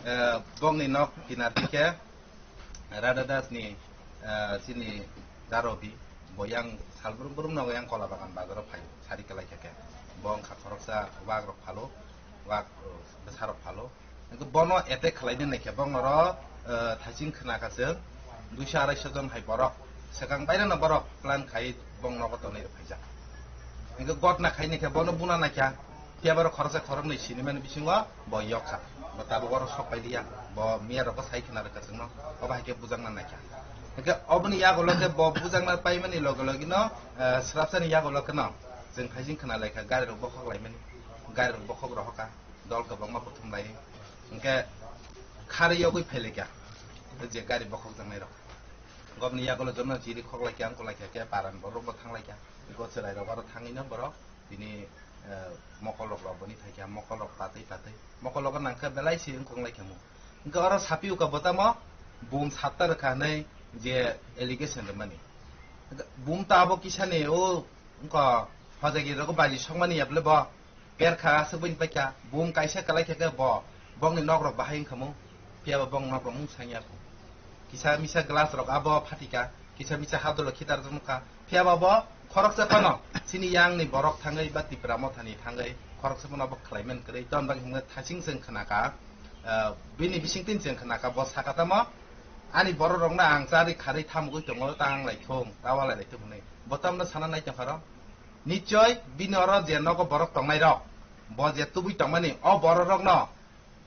eh, bongni nok kinar dikhe Radha Das ni, eh, chini Darobi, bo yang salbrum brum nogo yang Kola Bagan bazaro phaio, sari kwlai kha khe. Bo wngkha khoroksa wak rok phalo, wak, eh, bwsa rok phalo. Hwnkhe bono attack khlaina naikhe, bongoro, eh, thaising khna kha chwng, duiso araisho jon hai borok. Swkang baireno borok plan khai bong nogo tonwi rw phaijak. Hwnkhe gotna khai naikhe bono buna naikha, phiya borok khoroksa khoroknwi sinimani bisingo bo yok kha. Bo tabuk oro sok pailiya, bo miya rogo sai khna rwkha chwngno, obo hai khe bujakna naikha. Hwnkhe oboni yagulo khe bo bujakna paimani loge logino, eh, swrapsani yagulo kheno chwng thaising khna laikha, gari rok bokhok laimani, gari rok bokhok rohokha. Dol kwbangma buthum bai. Hwnkhe kharwi yogwi phailaikha je gari bokhokjaknai rok. Gobni yagulo jono jiri khoklaikha, wngkulaikha khe paran borok bo thanglaikha. Eko chwrai rok aro thangwi no borok tini, eh, mokol rok rw boni phaikha, mokol rok patwi patwi. Mokol rok nangkhe belai se wngkong laikha mo. Hwnkhe oro sapi uka botamo bum satta rwkha hwnwi je allegation rwmani. Bum ta abo kisani o wngkha hojagiri rok baji sokmani yaple bo. Perkha aswk bini paikha, bum kaisa kwlai khe khe bo, bongni nok rok bahai wngkha mo, phiya bo bong nok rok mung sangya kho. Kisa misa glass rok abo phatika, kisa misa hadolo khitar tong kha, phiya bo bo khoroksa phano chini yang ni borok thangwi ba Tipra Motha ni thangwi khoroksa phano bo khlai man kwrwi, ton bagwi hwnwi thaching chwng khna kha, ah, bini bising tin chwng khna kha, bo saka tamo ani borok rok no ang charwi kharwi thamugwi tongo, ta ang lai thung, ta walai lai thung hwnwi, bo tamno sana nai tong kha ro. Nichoi bini oro je nogo borok tongnai rok, bo je tubui tongmani, o borok rok no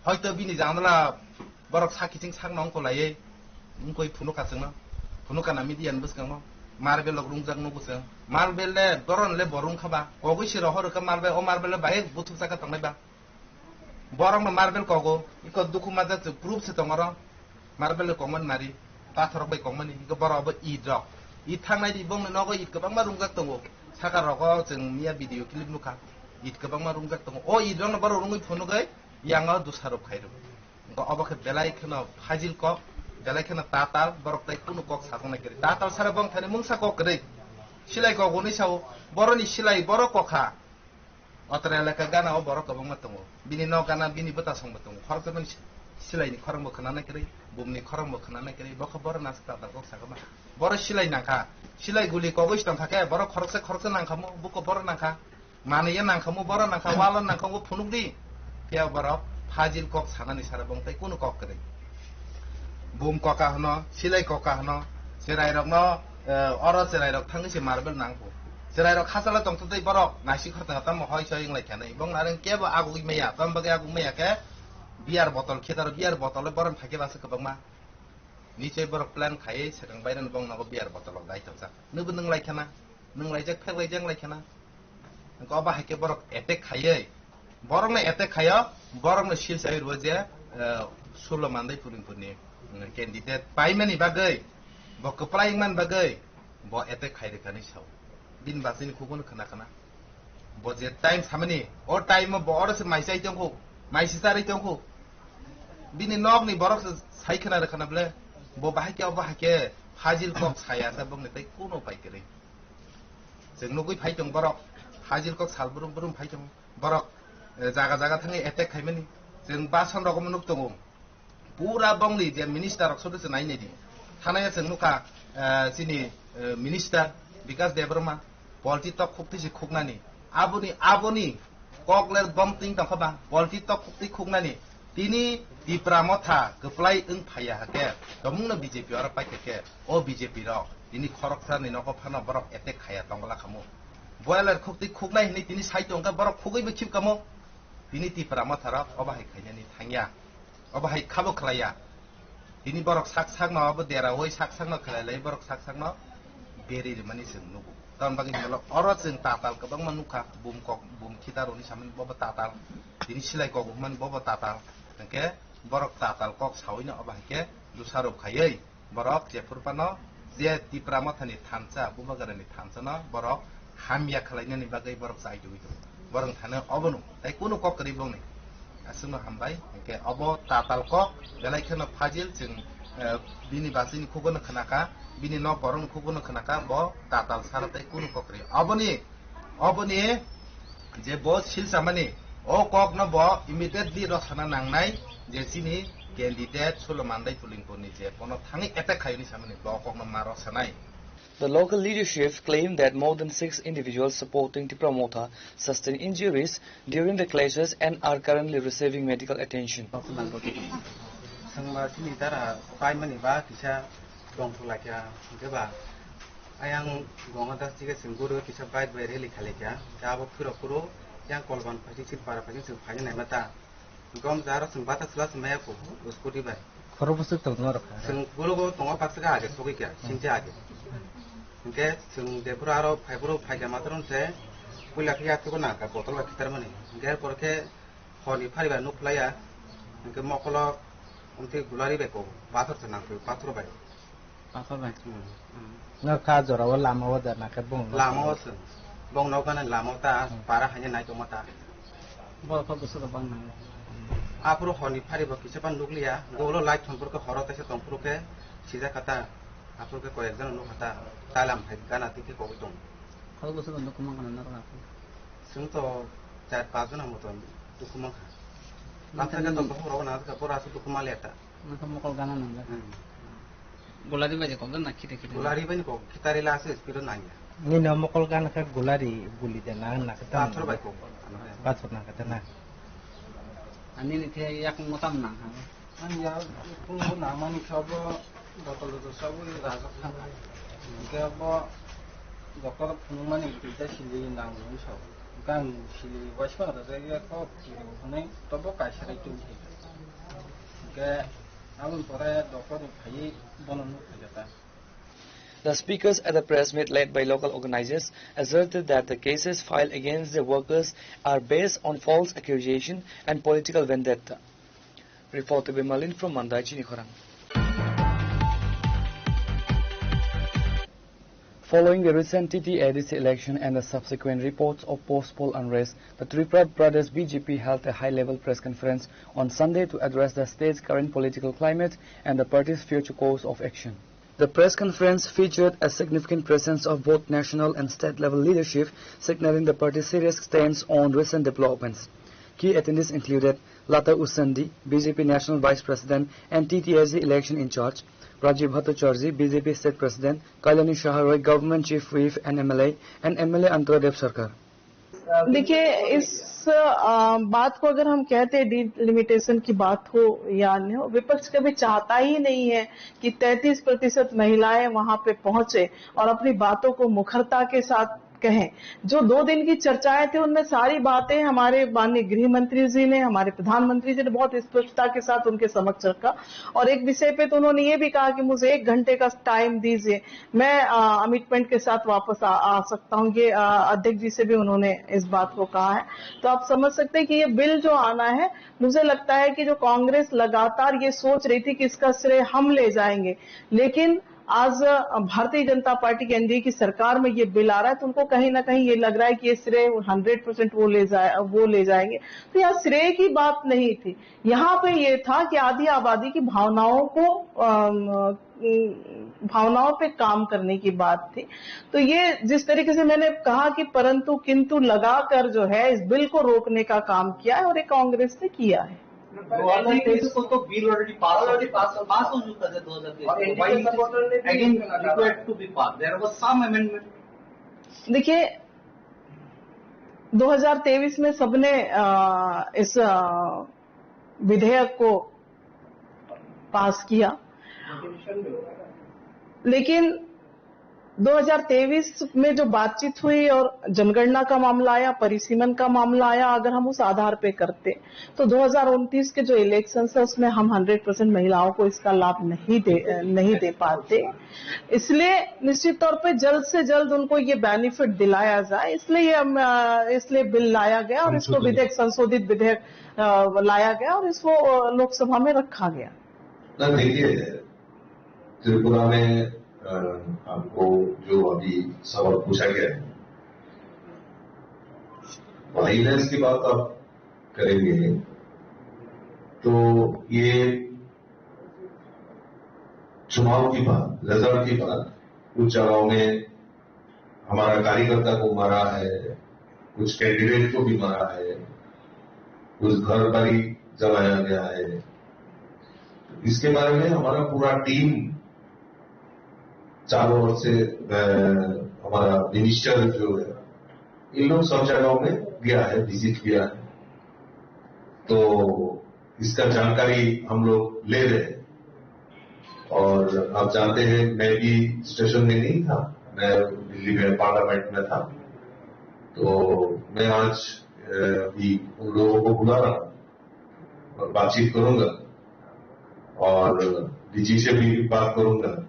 hoito bini janala borok sak kiching sak no wngkha laiwi wngkoi phunukha chwngno, phunukha na media ni bwskango, marble rok rungjak nugo chwng, marble le boron le bo rung kha ba, kogwi se rohor kha marble, o marble le bai buthuk saka tongnai ba. Borok no marble kogo, iko dukhu majak se proof se tongo ro. Marble kokmani nari, pathor rok bai kokmani, iko borok bo it rok. It thangnai di bongni nogo it kwbangma rungjak tongo. Saka rogo chwng miya video clip nukha. It kwbangma rungjak tongo. O it rok no borok rungwi phunugwi yango dusarop khairok. Iko obo khe belai kheno fajil kok, belai kheno tatal, borok tai kunu kok sajaknai kwrwi. Tatal sara bong thani mungsa kok kwrwi. Silai kok hwnwi sao, boroni silai borok kokha. Otra elaka gana o borok kwbangma tongo. Bini nok gana, bini bwtasongbo tongo. Khoroksa bini si-, silaini khorangbo khwnanai kwrwi, bumni khorangbo khwnanai kwrwi. Bokho borok nasik tatal kok sakha ma. Borok silai nangkha. Silai guli kogwi tongkha khe borok khoroksa khoroksa nangkha mo, buko borok nangkha. Manwi ya nangkha mo, borok nangkha, walo nangkha mo phunuk di. Phiya borok fajil kok sanani sara bong tai kunu kok kwrwi. Bum koka hwno, silai koka hwno, Cherairokno, eh, oro cherairok thangwi se marble nangkho. Cherairok khachalo tongtwtwi borok naisik khortang tamo hoi soi wnglai khanai. Bong nareng kebo agugwi maya, tamo bagwi agugwi maya khe beer bottle khe taro, beer bottle borok phaikhe basa kwbangma. Nichoi borok plan khaiwi swkang bairano bong nogo beer bottle rok dai tongjak. Nwbo nwnglai khana, nwnglaijak, pheklaijak lai khana. Hwnkhe obo hai khe borok attack khaiwi, borokno attack khaio, borokno sil chaiwi rwo je, eh, Sulo Mandai Puringpurni, mm, candidate paimani bagwi, bo kwplai wngmani bagwi, bo attack khai rwkha hinwi sao. Bini bachini khukgono khna khna. Bo je time samani, o time o bo oro se mai chai tongkho, mai se charwi tongkho. Bini nokni borok se sai khna rwkha na bwle, bo bahai khe obo hai khe fajil kok saya sa bokni tei kuno pai kwrwi. Chwng nugwi phai tong borok, hajil kok sal brum brum phai tong borok, eh, jaga jaga thangwi attack khaimani. Chwng bason rok omo nuk tongo. Pura bongni je minister rok soto se nai nai di. Thanaya chwng nukha, eh, chini, eh, minister Bikas Debbarma, polti tok khukti se khuknani. Aboni, aboni Kokler bom ting tongkha ba, polti tok khukti khuknani. Tini Tipra Motha kwplai wng phaiya hakhe, tomungno B J P oro paikha khe, o B J P rok tini khoroksa ni nogo phano borok attack khaya tongla khamu. Boiler khukti khuknai hinwi tini sai tongkha, borok khugwi bo khip kamo. Tini Tipra Motha rok obo hai khainani thangya. Obo hai khabo khlaiya. Tini borok sak sakno abo deraui sak sakno khlai lai, borok sak sakno beri rimani chwng nugo. Tamoni bagwi hinwi oro chwng tatal kwbangma nukha, bum kok, bum khitaroni samani bobo tatal, tini silai kok hwnmani bobo tatal. Hwnkhe borok tatal kok sawino obo hai khe dusarok khaiwi borok jephuru phano je Tipra Mothani thansa, Bubagrani thansano borok hamya khlainani bagwi borok chai tongwi tongo. Borok thani obono tei kunu kok kwrwi bongni. Aswkno hambai, hwnkhe obo tatal kok, belai kheno fajil chwng, eh, bini bachini khugono khnakha, bini nok borokni khugono khnakha, bo tatal sara tei kunu kok kwrwi. Oboni, oboni je bo silchamani, o kokno bo immediately rosana nangnai, je chini candidate Sulo Mandai Pulingpurni je bono thangwi attack khaiyoni samani, bo kokno ma rosanai. The local leadership claimed that more than six individuals supporting Tipra Motha sustained injuries during the clashes and are currently receiving medical attention. Thangba chini dara paimani ba kisa dongthok laikha, hwnkhe ba ayang Ganga Das tige singuru kisa bike bai rally khalaikha, abo phirok kuro yang Kolban phaising Silpara phaising chwng phaina naima ta. Gom jaro chwng bata chwla chwng maya kho, scooty bai. Khoro bwswk tong norok kha. Chwng borogo tongo baksa khe age sogwi kha, sinte age. Hwnkhe chwng jephuru aro phaiphuru phaikha matwrwng se puila khe yaktwgo nangkha botol bai khitarmani. Hwnkhe er pore khe horni phari bai nuk phlaiya. Hwnkhe mokolo omtwi gulari bai kok, pathor se nangkhe, pathor bai. Pathor bai. Hmm. Hmm. No kha jora o lama o da na khe bong no. Lama o se. Bong no gana lama o ta, hmm, para hanya nai tongma ta. Bo kha bwswk bang nang. Aphuru horni phari bo kisa pan nukliya, golo light thon phuru khe horo taisa tong phuru khe sijak kha ta. Aphuru khe koyek jano nuk kha ta. Talam hai gana twi khe kogwi tong. Kha bwswk nukmang kana nang. Chwng to char panch jona moton dukhu mankha. Lamsa khe to bohrok na kha, bora aswk dukhu manliya ta. Nokha mokol gana nang. Hmm. Gulari bai je kok na khite khite. Gulari bai ni kok khitari la aswk speed o nangya. Nini o mokol gana kha gulari guli de na na kha. Pathor bai kok. Pathor na kha na. Ani ni khe yak motam nang ha. Ani ya pung bo nang mani kha bo. Botol rok sabo rajak thang. Hingke bo doctor phunukmani duita sili nango sabo. Hingke ang sili waisa rajak ya kok hwnwi tobo kaisa rai tubui. Hingke aboni pore doctor rok phaiwi bono nuk phaikha ta. The speakers at the press meet led by local organizers asserted that the cases filed against the workers are based on false accusation and political vendetta. Report by Malin from Mandai Chinikhorang. Following the recent T T A D C election and the subsequent reports of post-poll unrest, the Tripura Pradesh B J P held a high-level press conference on Sunday to address the state's current political climate and the party's future course of action. The press conference featured a significant presence of both national and state-level leadership, signaling the party's serious stance on recent developments. Key attendees included Lata Usandi, B J P National Vice President and T T A D C election in charge, Rajiv Bhattacharjee, B J P State President, Kalyani Saha Roy, Government Chief Whip and M L A, and M L A Antara Dev Sarkar. देखिए, इस अ, बात को अगर हम कहते हैं, डिलिमिटेशन की बात हो या नहीं हो, विपक्ष कभी चाहता ही नहीं है कि तैंतीस प्रतिशत महिलाएं वहां पे पहुंचे और अपनी बातों को मुखरता के साथ कहें। जो दो दिन की चर्चाएं थी, उनमें सारी बातें हमारे माननीय गृह मंत्री जी ने, हमारे प्रधानमंत्री जी ने बहुत स्पष्टता के साथ उनके समक्ष रखा। और एक विषय पे तो उन्होंने ये भी कहा कि मुझे एक घंटे का टाइम दीजिए, मैं अमिटमेंट के साथ वापस आ, आ सकता हूँ। ये अ, अध्यक्ष जी से भी उन्होंने इस बात को कहा है। तो आप समझ सकते हैं कि ये बिल जो आना है, मुझे लगता है कि जो कांग्रेस लगातार ये सोच रही थी कि इसका श्रेय हम ले जाएंगे, लेकिन आज भारतीय जनता पार्टी की, एनडीए की सरकार में ये बिल आ रहा है, तो उनको कहीं ना कहीं ये लग रहा है कि ये श्रेय हंड्रेड परसेंट वो ले जाए, वो ले जाएंगे। तो यहाँ श्रेय की बात नहीं थी, यहाँ पे ये था कि आधी आबादी की भावनाओं को अम, भावनाओं पे काम करने की बात थी। तो ये जिस तरीके से मैंने कहा कि परंतु किंतु लगाकर जो है इस बिल को रोकने का काम किया है, और ये कांग्रेस ने किया है। दो हज़ार तेईस को तो बिल ऑलरेडी पास हो चुका है। पास हो चुका है दो हज़ार तेईस और को। एनडीए सपोर्टर ने भी अगेन लगा required to be pass, there was some amendment. देखिए, दो हज़ार तेईस में सबने अ, इस अ, विधेयक को पास किया, लेकिन दो हज़ार तेईस में जो बातचीत हुई और जनगणना का मामला आया, परिसीमन का मामला आया, अगर हम उस आधार पे करते तो दो हज़ार उनतीस के जो इलेक्शन है उसमें हम हंड्रेड परसेंट महिलाओं को इसका लाभ नहीं दे नहीं दे पाते। इसलिए निश्चित तौर पे जल्द से जल्द उनको ये बेनिफिट दिलाया जाए, इसलिए ये हम, अ, इसलिए बिल लाया गया और इसको विधेयक, संशोधित विधेयक अ, लाया गया और इसको अ, लोकसभा में रखा गया। ना, देखिए, त्रिपुरा में अ, आपको जो अभी सवाल पूछा गया है, वायलेंस की बात आप करेंगे तो ये चुनाव की बात, रिजल्ट की बात, कुछ जगहों में हमारा कार्यकर्ता को मारा है, कुछ कैंडिडेट को भी मारा है, कुछ घर बारी जलाया गया है। इसके बारे में हमारा पूरा टीम चारों ओर से, अ, हमारा मिनिस्टर जो है, इन लोग सब जगहों में गया है, विजिट किया है। तो इसका जानकारी हम लोग ले रहे हैं। और आप जानते हैं, मैं भी स्टेशन में नहीं था, मैं दिल्ली में पार्लियामेंट में था। तो मैं आज, अ, भी उन लोगों को बुला रहा हूँ और बातचीत करूंगा और डीजी से भी बात करूंगा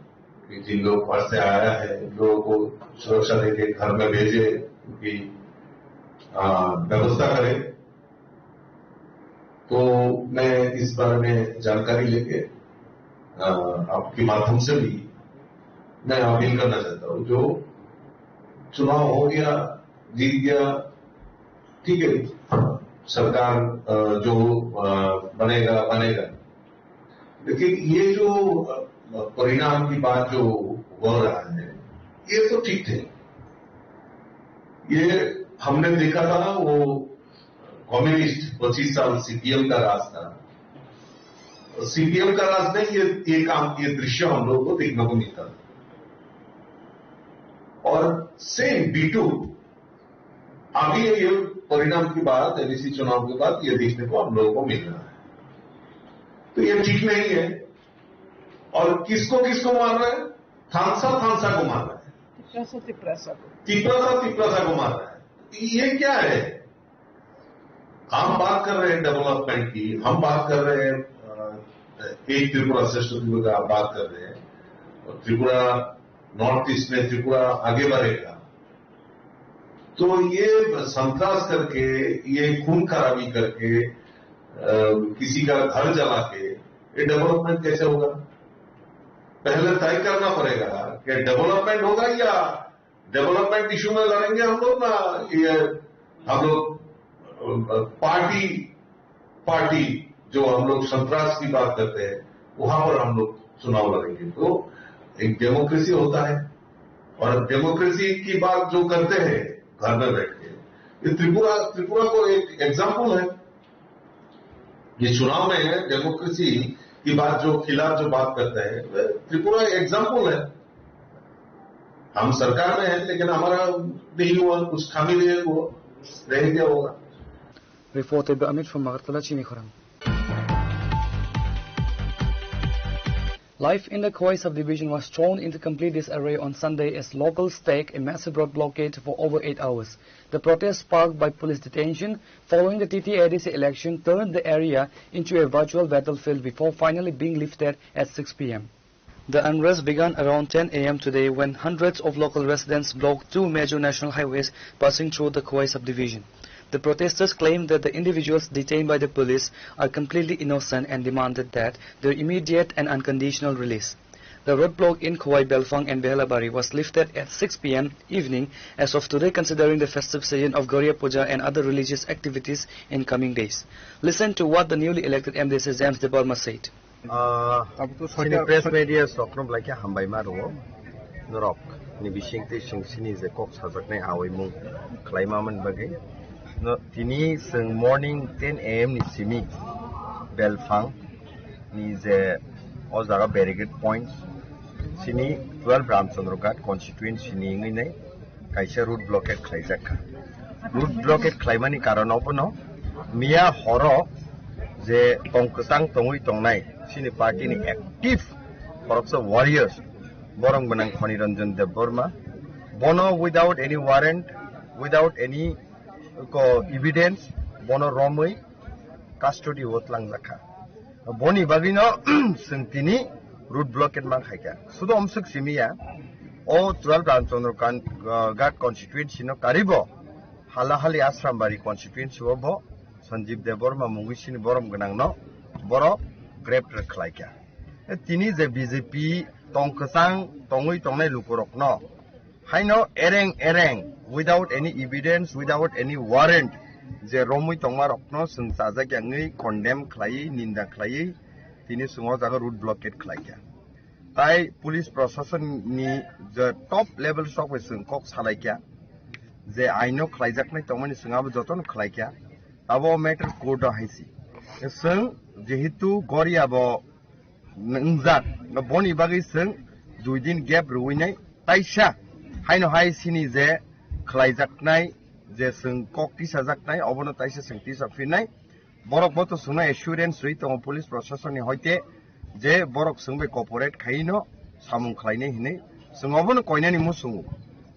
कि जिन लोग घर से आया है, उन लोगों को सुरक्षा देके घर में भेजे, उनकी, अ, व्यवस्था करें। तो मैं इस बारे में जानकारी लेके, अ, आपके माध्यम से भी मैं अपील करना चाहता हूँ, जो चुनाव हो गया, जीत गया, ठीक है, सरकार, अ, जो, अ, बनेगा, बनेगा, लेकिन ये जो, अ, परिणाम की बात जो हो रहा है, ये तो ठीक है। ये हमने देखा था ना, वो कम्युनिस्ट पच्चीस साल सीपीएम का राज था। सीपीएम का राज में ये, ये काम, ये दृश्य हम लोगों को देखने को मिलता था। और सेम डीटू अभी ये परिणाम के बाद, एमएसी चुनाव के बाद ये देखने को हम लोगों को मिल रहा है। तो ये ठीक नहीं है। और किसको किसको मार रहा है? थानसा थानसा को मार रहा है, तिप्रासा तिप्रासा को। तिप्रासा तिप्रासा को मार रहा है। ये क्या है? हम बात कर रहे हैं डेवलपमेंट की, हम बात कर रहे हैं, अ, एक त्रिपुरा श्रेष्ठ त्रिपुरा का बात कर रहे हैं, और त्रिपुरा नॉर्थ ईस्ट में त्रिपुरा आगे बढ़ेगा। तो ये संतरास करके, ये खून खराबी करके, अ, किसी का घर जला के ये डेवलपमेंट कैसे होगा? पहले तय करना पड़ेगा कि डेवलपमेंट होगा या डेवलपमेंट इशू में लड़ेंगे हम लोग, ना ये हम लोग, अ, पार्टी, पार्टी जो हम लोग संतरास की बात करते हैं, वहां पर हम लोग चुनाव लड़ेंगे। तो एक डेमोक्रेसी होता है, और डेमोक्रेसी की बात जो करते हैं घर में बैठ के, ये त्रिपुरा, त्रिपुरा को एक एग्जाम्पल है। ये चुनाव में डेमोक्रेसी की बात जो, खिलाफ जो बात करते हैं, त्रिपुरा एग्जाम्पल है। हम सरकार में हैं, लेकिन हमारा नहीं हुआ, कुछ खामी रही है वो। Reported by Amit from Agartala, Chini Khorang. Life in the Khowai subdivision was thrown into complete disarray on Sunday as locals staked a massive road blockade for over eight hours. The protest, sparked by police detention following the T T A D C election, turned the area into a virtual battlefield before finally being lifted at six p m. The unrest began around ten a m today when hundreds of local residents blocked two major national highways passing through the Khowai subdivision. The protesters claimed that the individuals detained by the police are completely innocent and demanded that their immediate and unconditional release. The roadblock in Khowai, Belphang and Behelabari was lifted at six p m evening as of today, considering the festive season of Garia Puja and other religious activities in coming days. Listen to what the newly elected M D C James Debbarma said. Ah, Abo to chini soitar press soi- media sokno belai khe hambai ma rwo. Norok ni bising twi chwng chini je kok sajaknai awi mung khlai ma man bagwi. No, tini chwng morning ten a m ni simi Belphang ni je o jaga barricade points chini twelve Ramchandra Ghat constituency ni wngwi nai kaisa road blockade khlaijak kha. Road blockade khlaimani karon obono miya horo je tong kwchang tongwi tongnai chini party ni active khoroksa warriors borok gwnang Khoni Ranjan Debbarma bono without any warrant, without any ko evidence bono romwi custody o tlangjak kha. Boni bagwino chwng tini road blockade man khaikha. Sudo omswk simiya, o twelve Ramchandra Kan-, uh, Ghat constituency no karibo Halahali Asrambari constituency o bo Sanjeev Debbarma mungwi sini borom gwnang no boro greptar khlaikha. Tini je B J P tong kwchang tongwi tongnai lukurokno haino ereng ereng, without any evidence, without any warrant, je romwi tongma rokno chwng chajak yangwi condemn khlaiwi, ninda khlaiwi, tini chwng o jaga road blockade khlaikha. Tai police proshasonni je top level sok bai chwng kok salaikha, je aino khlaijaknai tongmani chwng abo jotono khlaikha, abo matter court o haisi. Chwng jehetu Goria bo wngjak, boni bagwi chwng dui din gap rwinai taisa haino hai sini je khlaijaknai je chwng kok tisajaknai obono taisa chwng tisa phinai. Borok bo to chwngno assurance rwi tongo police proshasonni hoite je borok chwng bai cooperate khaino samung khlainai hinwi. Chwng obono koinani muchungo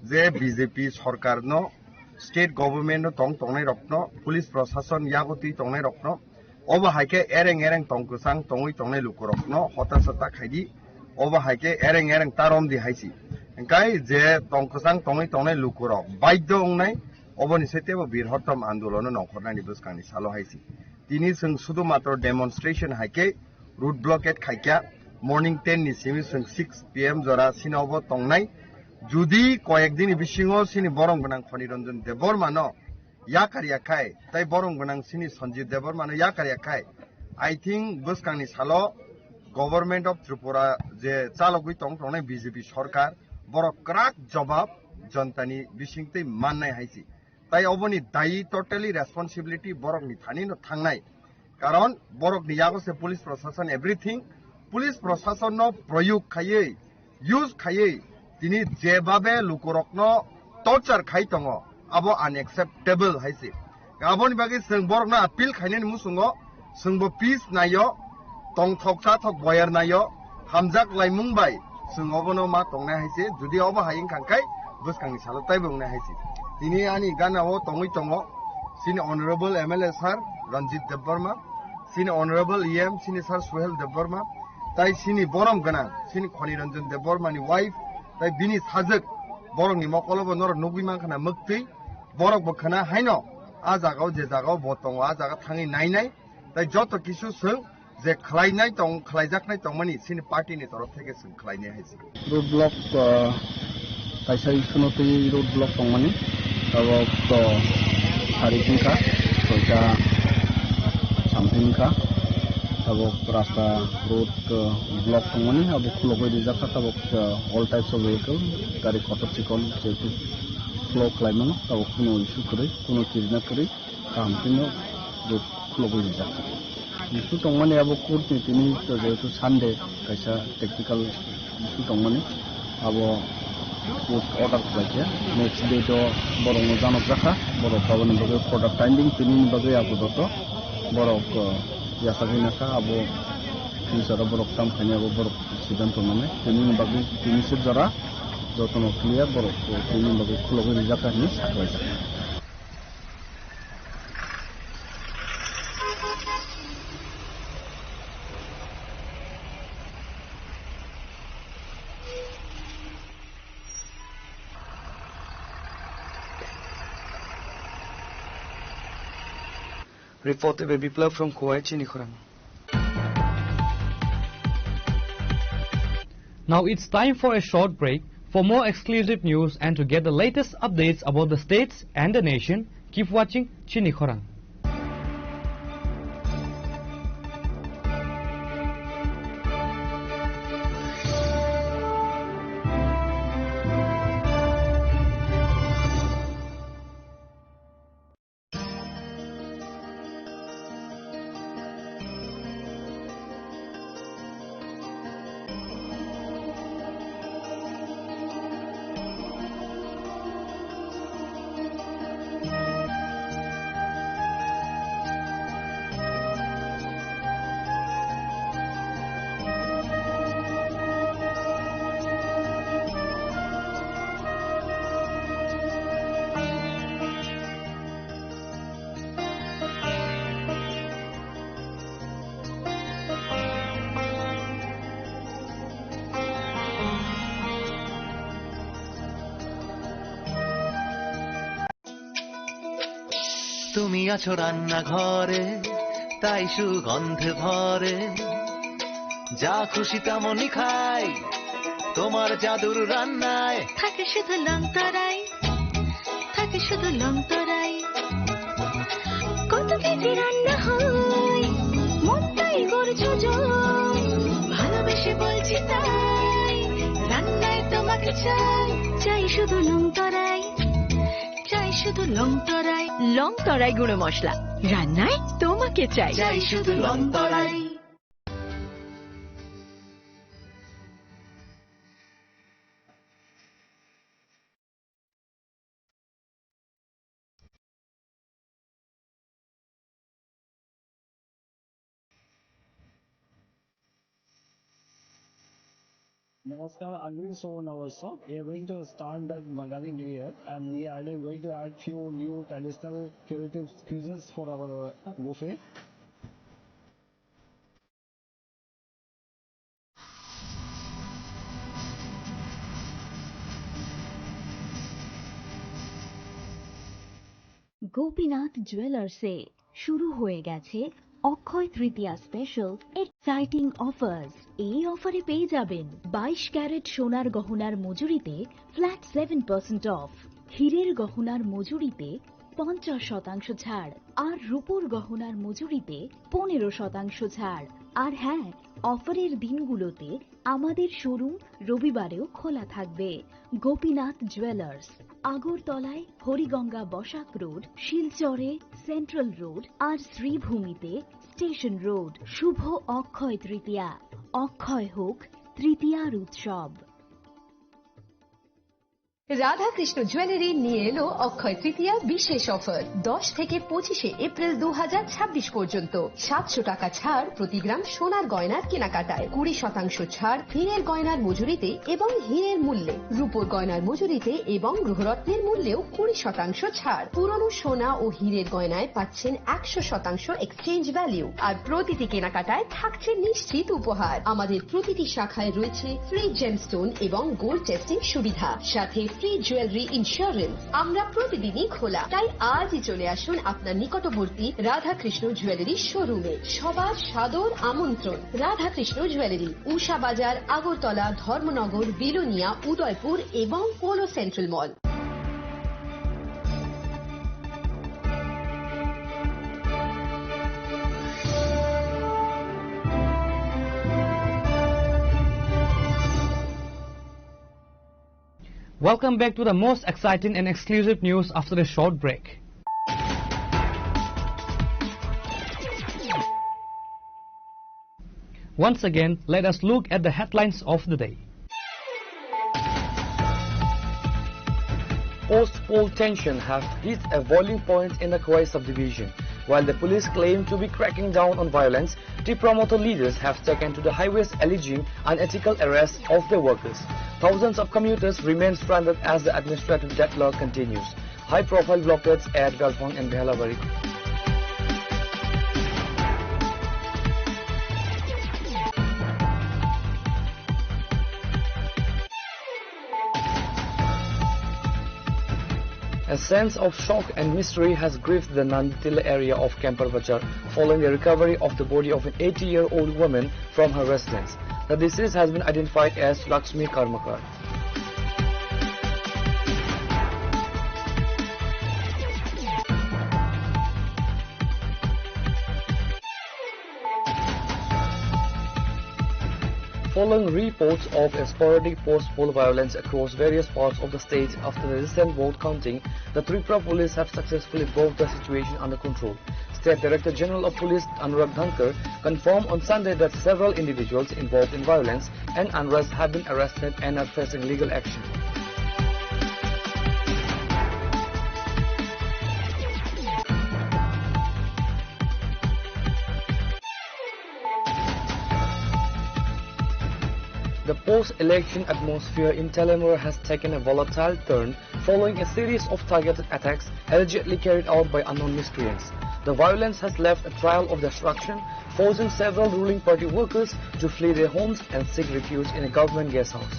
je B J P sorkarno, state government no tong tongnai rokno, police proshason yago twi tongnai rokno, obo hai khe ereng ereng tong kwchang tongwi tongnai lukurokno hotasa ta khaidi, obo hai khe ereng ereng ta romdi hai si. Hwnkhe je tong kwchang tongwi tongnai lukurok baidhyo wngnai, oboni se teibo birhottom andolono nongkhornani bwskangni salo hai si. Tini chwng sudu matro demonstration hai khe road blockade khaikha, morning ten ni simi chwng six P M jora sino obo tongnai. Judi koyek dini bisingo sini borom gwnang Khoni Ranjan Debbarma no yakar yakhai, tai borom gwnang sini Sanjeev Debbarma no yakar yakhai, I think bwskangni salo Government of Tripura je chalogwi tong tongnai B J P sorkar, borok kwrak jobab jonta ni bisingtwi mannai hai si. Tai oboni dayi totally responsibility borokni thani no thangnai. Karon borokni yago se police proshashan everything. Police proshashan no proyog khaiwi, use khaiwi, tini jebabe lukurokno torture khai tongo, abo unacceptable hai se. Aboni bagwi chwng borokno appeal khainani muchungo, chwngbo peace naio, tongthok chathok boyar naio, hamjak laimung bai chwng obono ma tongnai hai se, judi obo hai wngkha khe bwskangni salo taibo wngnai hai se. Tini ani gana o tongwi tongo chini Honorable M L A sir Ranjit Debbarma, chini Honorable E M chini sir Suhel Debbarma, tai chini borom gwnang chini Khoni Ranjan Debbarma ni wife, tai bini sajwk borokni mokolo bo norok nugwi mankha na mwktwi, borok bo khna haino a jaga o je jaga o bo tongo a jaga thangwi nainai, tai joto kisu chwng je khlainai tong, khlaijaknai tongmani chini party ni torof theke chwng khlainai hai se. Road block, uh, kaisa issue no twi road block tongmani, tabok, uh, sari wngkha, soita something wngkha, tabok rasta road, uh, block tongmani, abo khulogwi rijak kha, tabok, uh, all types of vehicle, gari kotor chikon jehetu flow khlai mano, tabok kuno issue kwrwi, kuno kirina kwrwi. Kaham kheno bo khulogwi rijak. Issue tongmani abo court ni tini jehetu Sunday kaisa technical issue tongmani abo Court order khlaikha, next date o borokno janokjakha, borok aboni bagwi further timing tinini bagwi abo joto borok, uh, yachagwi nakha, abo future o borok tamo khainai abo borok siddhanto nanai, tinini bagwi tini sir jora jotono clear borok, uh, tinini bagwi khulogwi rijak hinwi saklaijak. Reported by Biplab from Khowai, Chini Khorang. Now it's time for a short break. For more exclusive news and to get the latest updates about the states and the nation, keep watching Chini Khorang. তুমি আছো রান্নাঘরে, তাই সুগন্ধে ভরে। যা খুশি তেমনই খাই, তোমার জাদুর রান্নায়। থাকে শুধু লং তরাই, থাকে শুধু লং তরাই। কত কেজি রান্না হয়, মনটাই করছো জয়। ভালোবেসে বলছি তাই, রান্নায় তোমাকে চাই, চাই শুধু লং তরাই। চাই শুধু লং তরাই। লং তরাই গুঁড়ো মশলা, রান্নায় তোমাকে চাই। চাই শুধু লং তরাই। Namaskar, I'm doing so now also. We are going to start the Bengali New Year, and we are going to add few new traditional creative cuisines for our buffet. Gopinath জুয়েলার্সে শুরু হয়ে গেছে অক্ষয় তৃতীয়া স্পেশাল এক্সাইটিং অফার্স। এই অফারে পেয়ে যাবেন বাইশ ক্যারেট সোনার গহনার মজুরিতে ফ্ল্যাট সেভেন পার্সেন্ট অফ, হীরের গহনার মজুরিতে পঞ্চাশ শতাংশ ছাড়, আর রূপোর গহনার মজুরিতে পনেরো শতাংশ ছাড়। আর হ্যাঁ, অফারের দিনগুলোতে আমাদের শোরুম রবিবারেও খোলা থাকবে। গোপীনাথ জুয়েলার্স, আগরতলায় হরিগঙ্গা বসাক রোড, শিলচরে সেন্ট্রাল রোড আর শ্রীভূমিতে স্টেশন রোড। শুভ অক্ষয় তৃতীয়া, অক্ষয় হোক তৃতীয়ার উৎসব। রাধাকৃষ্ণ জুয়েলারি নিয়ে এলো অক্ষয় তৃতীয়া বিশেষ অফার। দশ থেকে পঁচিশে এপ্রিল দু হাজার ছাব্বিশ পর্যন্ত সাতশো টাকা ছাড় প্রতি গ্রাম সোনার গয়নার কেনাকাটায়, কুড়ি শতাংশ ছাড় হীরের গয়নার মজুরিতে এবং হীরের মূল্যে, রূপোর গয়নার মজুরিতে এবং গৃহরত্নের মূল্যেও কুড়ি শতাংশ ছাড়। পুরনো সোনা ও হীরের গয়নায় পাচ্ছেন একশো শতাংশ এক্সচেঞ্জ ভ্যালু, আর প্রতিটি কেনাকাটায় থাকছে নিশ্চিত উপহার। আমাদের প্রতিটি শাখায় রয়েছে ফ্রি জেমস্টোন এবং গোল্ড টেস্টিং সুবিধা, সাথে ফ্রি জুয়েলারি ইন্স্যুরেন্স। আমরা প্রতিদিনই খোলা, তাই আজই চলে আসুন আপনার নিকটবর্তী রাধাকৃষ্ণ জুয়েলারি শোরুমে। সবার সাদর আমন্ত্রণ। রাধাকৃষ্ণ জুয়েলারি, উষা বাজার, আগরতলা, ধর্মনগর, বিলোনিয়া, উদয়পুর এবং polo central mall. Welcome back to the most exciting and exclusive news after a short break. Once again, let us look at the headlines of the day. Post-poll tension have hit a boiling point in the Khowai subdivision. While the police claim to be cracking down on violence, Tipra Motha leaders have taken to the highways alleging unethical arrest of their workers. Thousands of commuters remain stranded as the administrative deadlock continues. High-profile blockades at Galphang and Behlabari. A sense of shock and mystery has gripped the Nanditila area of Kempar Bazar following the recovery of the body of an eighty-year-old woman from her residence. The deceased has been identified as Lakshmi Karmakar. Following reports of a sporadic post-poll violence across various parts of the state after the recent vote counting, the Tripura police have successfully brought the situation under control. State Director General of Police Anurag Dhankar confirmed on Sunday that several individuals involved in violence and unrest have been arrested and are facing legal action. The post-election atmosphere in Teliamura has taken a volatile turn following a series of targeted attacks allegedly carried out by unknown miscreants. The violence has left a trail of destruction, forcing several ruling party workers to flee their homes and seek refuge in a government guest house.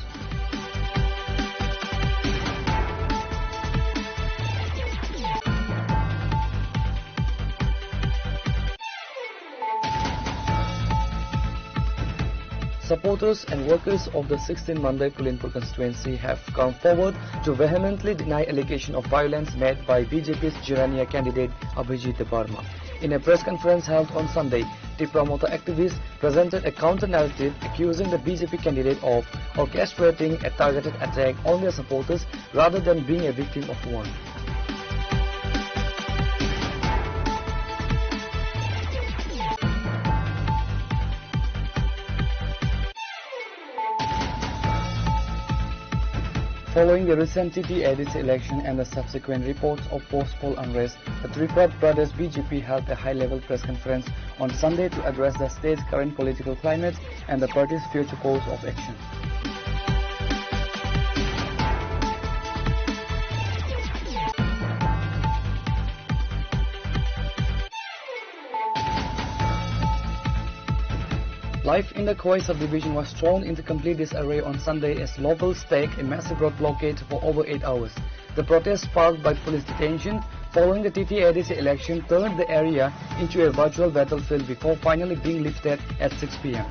Supporters and workers of the sixteen Mandai Kulinpur constituency have come forward to vehemently deny allegation of violence made by B J P's Jirania candidate Abhijit Debbarma. In a press conference held on Sunday, Tipra Motha activists presented a counter-narrative accusing the B J P candidate of orchestrating a targeted attack on their supporters rather than being a victim of one. Following the recent T T A D C election and the subsequent reports of post-poll unrest, the Tripura Pradesh B J P held a high-level press conference on Sunday to address the state's current political climate and the party's future course of action. Life in the Khowai subdivision was thrown into complete disarray on Sunday as locals staked a massive road blockade for over eight hours. The protest, sparked by police detention following the T T A D C election, turned the area into a virtual battlefield before finally being lifted at six P M.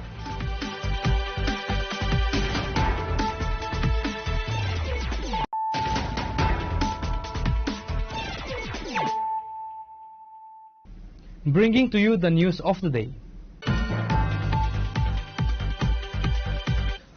Bringing to you the news of the day.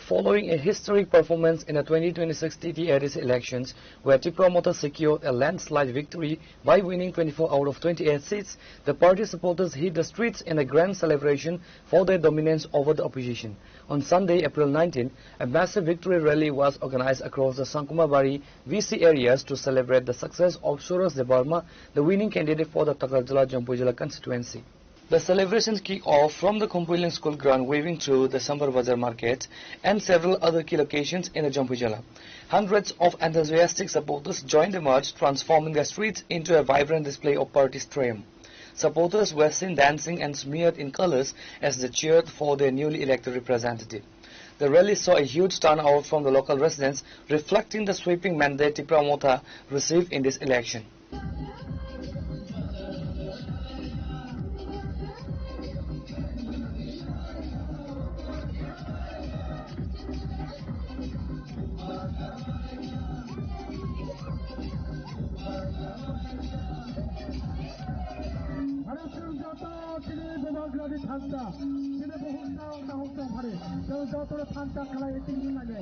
Following a historic performance in the twenty twenty-six T T A D C elections, where Tipra Motha secured a landslide victory by winning twenty-four out of twenty-eight seats, the party supporters hit the streets in a grand celebration for their dominance over the opposition. On Sunday, April nineteen, a massive victory rally was organized across the Sangkumabari V C areas to celebrate the success of Suresh Debbarma, the winning candidate for the Takarjala Jampui Jila constituency. The celebrations kick off from the Khumpuiling School ground, waving through the Sambar Bazar market and several other key locations in the Jampui Jila. Hundreds of enthusiastic supporters joined the march, transforming the streets into a vibrant display of party triumph. Supporters were seen dancing and smeared in colors as they cheered for their newly elected representative. The rally saw a huge turnout from the local residents, reflecting the sweeping mandate Tipra Motha received in this election. Chwng joto chini bubagrani thansa, chini buhuksa o takhuksa phari, chwng jotono thansa khlai tongmani.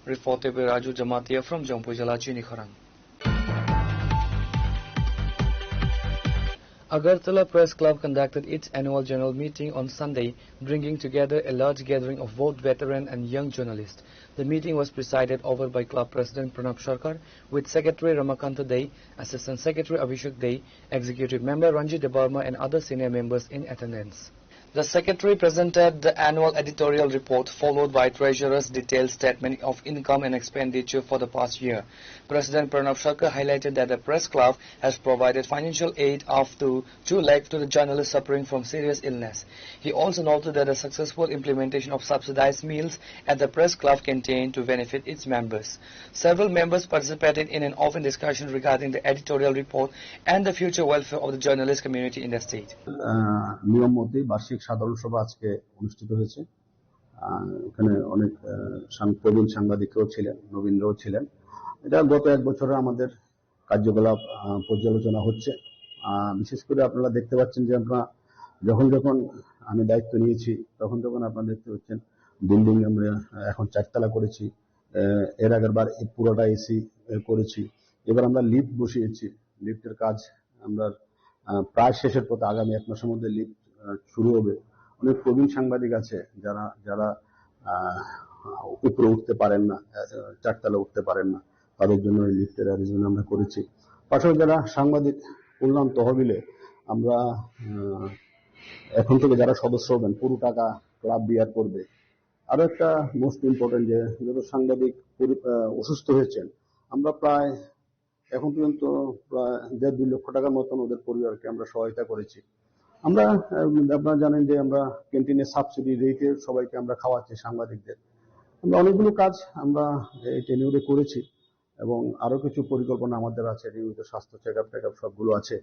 Reported by Raju Jamatia from Jampui Jala, Chini Khorang. Agartala Press Club conducted its annual general meeting on Sunday, bringing together a large gathering of both veteran and young journalists. The meeting was presided over by club president Pranab Sarkar, with secretary Ramakanta Dey, assistant secretary Abhishek Dey, executive member Ranjit Debbarma, and other senior members in attendance. The secretary presented the annual editorial report, followed by treasurer's detailed statement of income and expenditure for the past year. President Pranab Sarkar highlighted that the press club has provided financial aid of to two lakh to the journalists suffering from serious illness. He also noted that the successful implementation of subsidized meals at the press club continued to benefit its members. Several members participated in an open discussion regarding the editorial report and the future welfare of the journalist community in the state. আহ, নিয়ম মতেই বার্ষিক সাধারণ সভা আজকে অনুষ্ঠিত হয়েছে। আহ, এখানে অনেক, আহ, সাং-, প্রবীণ সাংবাদিকরাও ছিলেন, নবীনরাও ছিলেন। এটা গত এক বছরের আমাদের কার্যকলাপ, আহ, পর্যালোচনা হচ্ছে। আহ, বিশেষ করে আপনারা দেখতে পাচ্ছেন যে আমরা যখন যখন আমি দায়িত্ব নিয়েছি, তখন তখন আপনারা দেখতে পাচ্ছেন বিল্ডিং আমরা, আহ, এখন চারতলা করেছি। আহ, এর আগের বার এই পুরোটা এসি, আহ, করেছি। এবার আমরা লিফট বসিয়েছি, লিফটের কাজ আমরা, আহ, প্রায় শেষের পথে, আগামী এক মাসের মধ্যে লিফট, আহ, শুরু হবে। অনেক প্রবীণ সাংবাদিক আছে যারা, যারা, আহ, উপরে উঠতে পারেন না, আহ, চারতলা উঠতে পারেন না, তাদের জন্য এই লিফটের অ্যারেঞ্জমেন্ট আমরা করেছি। পাশাপাশি যারা সাংবাদিক কল্যাণ তহবিলে আমরা, আহ, এখন থেকে যারা সদস্য হবেন, পুরো টাকা ক্লাব বিয়ার করবে। আরো একটা মোস্ট ইম্পর্টেন্ট, যে যত সাংবাদিক পরি-, আহ, অসুস্থ হয়েছেন, আমরা প্রায় এখন পর্যন্ত প্রায় দেড় দুই লক্ষ টাকার মতন ওদের পরিবারকে আমরা সহায়তা করেছি। আমরা, আহ, আপনারা জানেন যে আমরা ক্যান্টিনে সাবসিডি রেটে সবাইকে আমরা খাওয়াচ্ছি সাংবাদিকদের। আমরা অনেকগুলো কাজ আমরা এই টেনিউরে করেছি এবং আরো কিছু পরিকল্পনা আমাদের আছে, নিয়মিত স্বাস্থ্য চেকআপ টেকআপ সবগুলো আছে।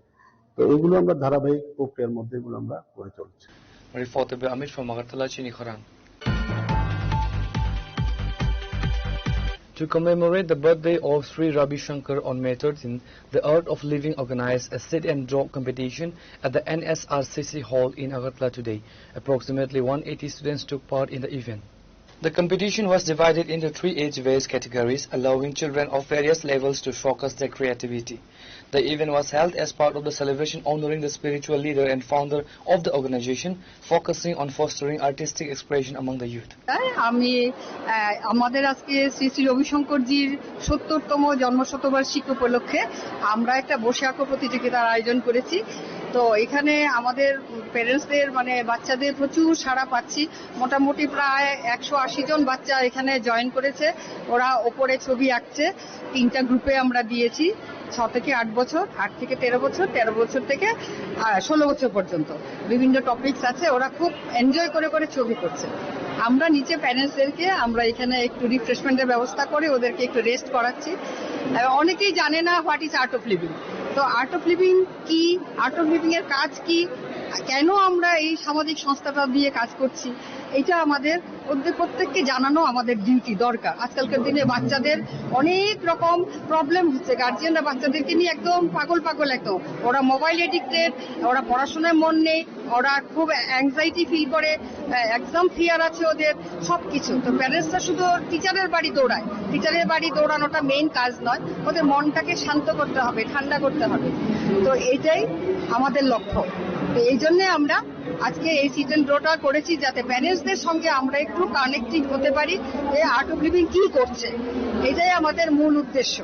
তো ওগুলো আমরা ধারাবাহিক প্রক্রিয়ার মধ্যে এগুলো আমরা করে চলছি। Reported by Amit from Agartala, Chini Khorang. To commemorate the birthday of Sri Ravi Shankar on May thirteenth, the Art of Living organized a sit and draw competition at the N S R C C hall in Agartala today. Approximately one eighty students took part in the event. The competition was divided into three age-based categories, allowing children of various levels to showcase their creativity. The event was held as part of the celebration honoring the spiritual leader and founder of the organization, focusing on fostering artistic expression among the youth. আমি, আহ, আমাদের আজকে শ্রী শ্রী রবিশঙ্করজির সত্তরতম জন্ম শতবার্ষিকী উপলক্ষে আমরা একটা বসে আঁকো প্রতিযোগিতার আয়োজন করেছি। তো এখানে আমাদের প্যারেন্টসদের, মানে, বাচ্চাদের প্রচুর সাড়া পাচ্ছি। মোটামুটি প্রায় একশো আশি জন বাচ্চা এখানে জয়েন করেছে। ওরা ওপরে ছবি আঁকছে। তিনটা গ্রুপে আমরা দিয়েছি, ছ থেকে আট বছর, আট থেকে তেরো বছর, তেরো বছর থেকে, আহ, ষোলো বছর পর্যন্ত। বিভিন্ন টপিকস আছে, ওরা খুব এনজয় করে করে ছবি করছে। আমরা নিচে প্যারেন্টসদেরকে আমরা এখানে একটু রিফ্রেশমেন্টের ব্যবস্থা করে ওদেরকে একটু রেস্ট করাচ্ছি। এবং অনেকেই জানে না what is art of living. তো আর্ট অফ লিভিং কি, আর্ট অফ লিভিং এর কাজ কি, কেন আমরা এই সামাজিক সংস্থাটা দিয়ে কাজ করছি, এটা আমাদের ওদের প্রত্যেককে জানানো আমাদের ডিউটি দরকার। আজকালকার দিনে বাচ্চাদের অনেক রকম প্রবলেম হচ্ছে, গার্জিয়ানরা বাচ্চাদেরকে নিয়ে একদম পাগল পাগল, একদম ওরা মোবাইল এডিক্টেড, ওরা পড়াশোনায় মন নেই, ওরা খুব অ্যাংজাইটি ফিল করে, এক্সাম ফিয়ার আছে ওদের, সবকিছু। তো প্যারেন্টসরা শুধু টিচারের বাড়ি দৌড়ায়, টিচারের বাড়ি দৌড়ানোটা মেইন কাজ নয়, ওদের মনটাকে শান্ত করতে হবে, ঠান্ডা করতে হবে। তো এইটাই আমাদের লক্ষ্য। তো এই জন্য আমরা আজকে এই সিট অ্যান্ড ড্রটা করেছি, যাতে প্যারেন্টসদের সঙ্গে আমরা একটু কানেক্টিং হতে পারি যে আর্ট অফ লিভিং কি করছে, এটাই আমাদের মূল উদ্দেশ্য।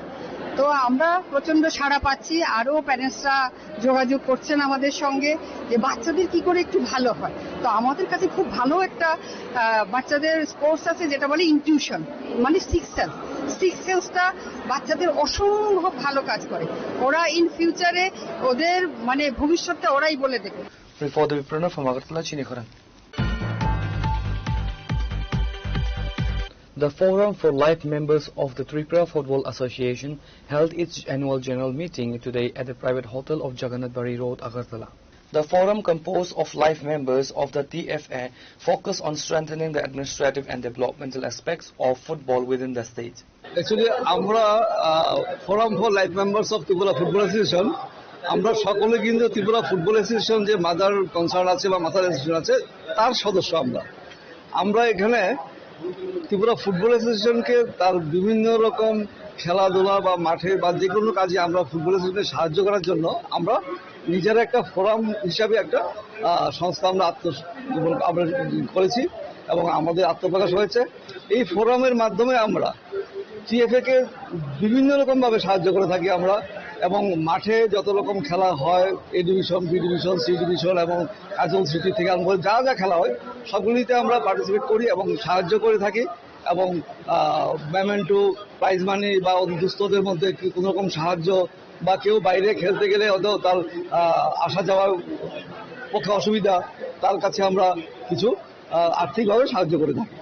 তো আমরা প্রচন্ড সাড়া পাচ্ছি, আরও প্যারেন্টসরা যোগাযোগ করছেন আমাদের সঙ্গে যে বাচ্চাদের কি করে একটু ভালো হয়। তো আমাদের কাছে খুব ভালো একটা, আহ, বাচ্চাদের স্পোর্টস আছে, যেটা বলে ইনটিউশন, মানে সিক্স সেন্স। সিক্স সেন্সটা বাচ্চাদের অসম্ভব ভালো কাজ করে। ওরা ইন ফিউচারে ওদের মানে ভবিষ্যৎটা ওরাই বলে দেবে। Report Biprana from Agartala, Chini Khorang. The Forum for Life Members of the Tripura Football Association held its annual general meeting today at the private hotel of Jagannath Bari Road, Agartala. The forum, composed of life members of the T F A, focused on strengthening the administrative and developmental aspects of football within the state. Actually আমরা forum for life members of Tripura football association, আমরা সকলে কিন্তু Tripura football association যে mother concern আছে বা mother association আছে, তার সদস্য আমরা। আমরা এখানে ত্রিপুরা ফুটবল অ্যাসোসিয়েশনকে তার বিভিন্ন রকম খেলাধুলা বা মাঠে বা যে কোনো কাজে আমরা ফুটবল অ্যাসোসিয়েশনকে সাহায্য করার জন্য আমরা নিজেরা একটা ফোরাম হিসাবে একটা, আহ, সংস্থা আমরা আত্ম-, আমরা করেছি এবং আমাদের আত্মপ্রকাশ হয়েছে। এই ফোরামের মাধ্যমে আমরা টিএফএ কে বিভিন্ন রকম ভাবে সাহায্য করে থাকি আমরা, এবং মাঠে যত রকম খেলা হয়, A division, B division, C division এবং কাজল সিটি থেকে আরম্ভ করে যা যা খেলা হয়, সবগুলিতে আমরা পার্টিসিপেট করি এবং সাহায্য করে থাকি। এবং মেমেন্টো, প্রাইজ মানি বা অসুস্থদের মধ্যে কি কোনো রকম সাহায্য, বা কেউ বাইরে খেলতে গেলে হয়তো তার, আহ, আসা যাওয়ার পক্ষে অসুবিধা, তার কাছে আমরা কিছু, আহ, আর্থিকভাবে সাহায্য করে থাকি।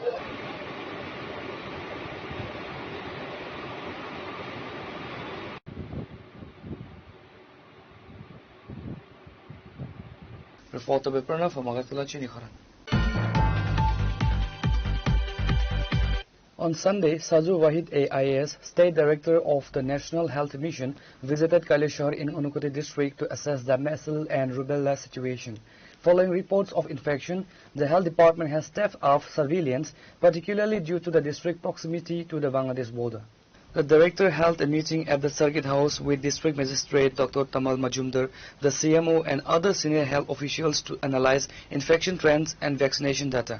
Reporter Biprana from Agartala, Chini Khorang. On Sunday, Saju Wahid A I A S, State Director of the National Health Mission, visited Kailashahar in Unakoti district to assess the measles and rubella situation. Following reports of infection, the health department has stepped up surveillance, particularly due to the district proximity to the Bangladesh border. The director held a meeting at the Circuit House with District Magistrate Doctor Tamal Majumdar, the C M O, and other senior health officials to analyze infection trends and vaccination data.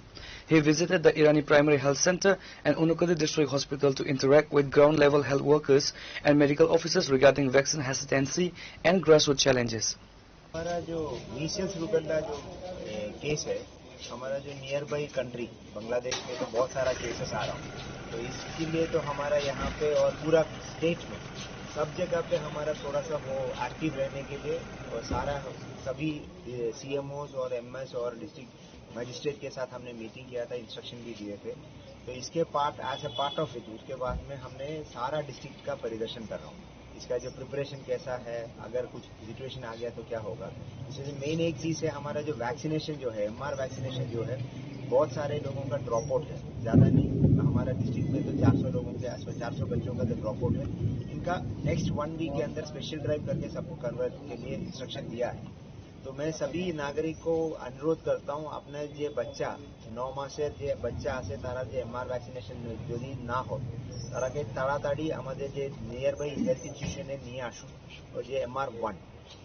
He visited the Irani Primary Health Center and Unakoti District Hospital to interact with ground-level health workers and medical officers regarding vaccine hesitancy and grassroots challenges. हमारा जो measles rubella जो, ए, केस है, हमारा जो near by country Bangladesh में तो बहुत सारा केसेस आ रहा है, तो इसके लिए तो हमारा यहाँ पे और पूरा स्टेट में सब जगह पे हमारा थोड़ा सा वो एक्टिव रहने के लिए और सारा सभी सीएमओ और एमएस और डिस्ट्रिक्ट मजिस्ट्रेट के साथ हमने मीटिंग किया था, इंस्ट्रक्शन भी दिए थे। तो इसके part, as a part of it, उसके बाद में हमने सारा डिस्ट्रिक्ट का परिदर्शन कर रहा हूँ, इसका जो प्रिपरेशन कैसा है, अगर कुछ सिचुएशन आ गया तो क्या होगा। इसमें मेन एक चीज़ है, हमारा जो वैक्सीनेशन जो है, एमआर वैक्सीनेशन जो है, बहुत सारे लोगों का ड्रॉप आउट है, ज़्यादा नहीं। हमारा डिस्ट्रिक्ट में तो चार सौ लोगों के आसपास, चार सौ बच्चों का तो ड्रॉप आउट है। इनका नेक्स्ट वन वीक के अंदर स्पेशल ड्राइव करके सबको कन्वर्ट के लिए इंस्ट्रक्शन दिया है। তো মই সবই নাগরিককে অনুরোধ করতাম, আপনার যে বাচ্চা, ন মাসের যে বাচ্চা আছে, তারা যে এমআর ভ্যাকসিনেশন যদি না হয়, তারাকে তাড়াতাড়ি আমাদের যে নিয়ার বাই হেলথ ইনস্টিটিউশনে নিয়ে আসুন, ওই যে এমআর ওয়ান।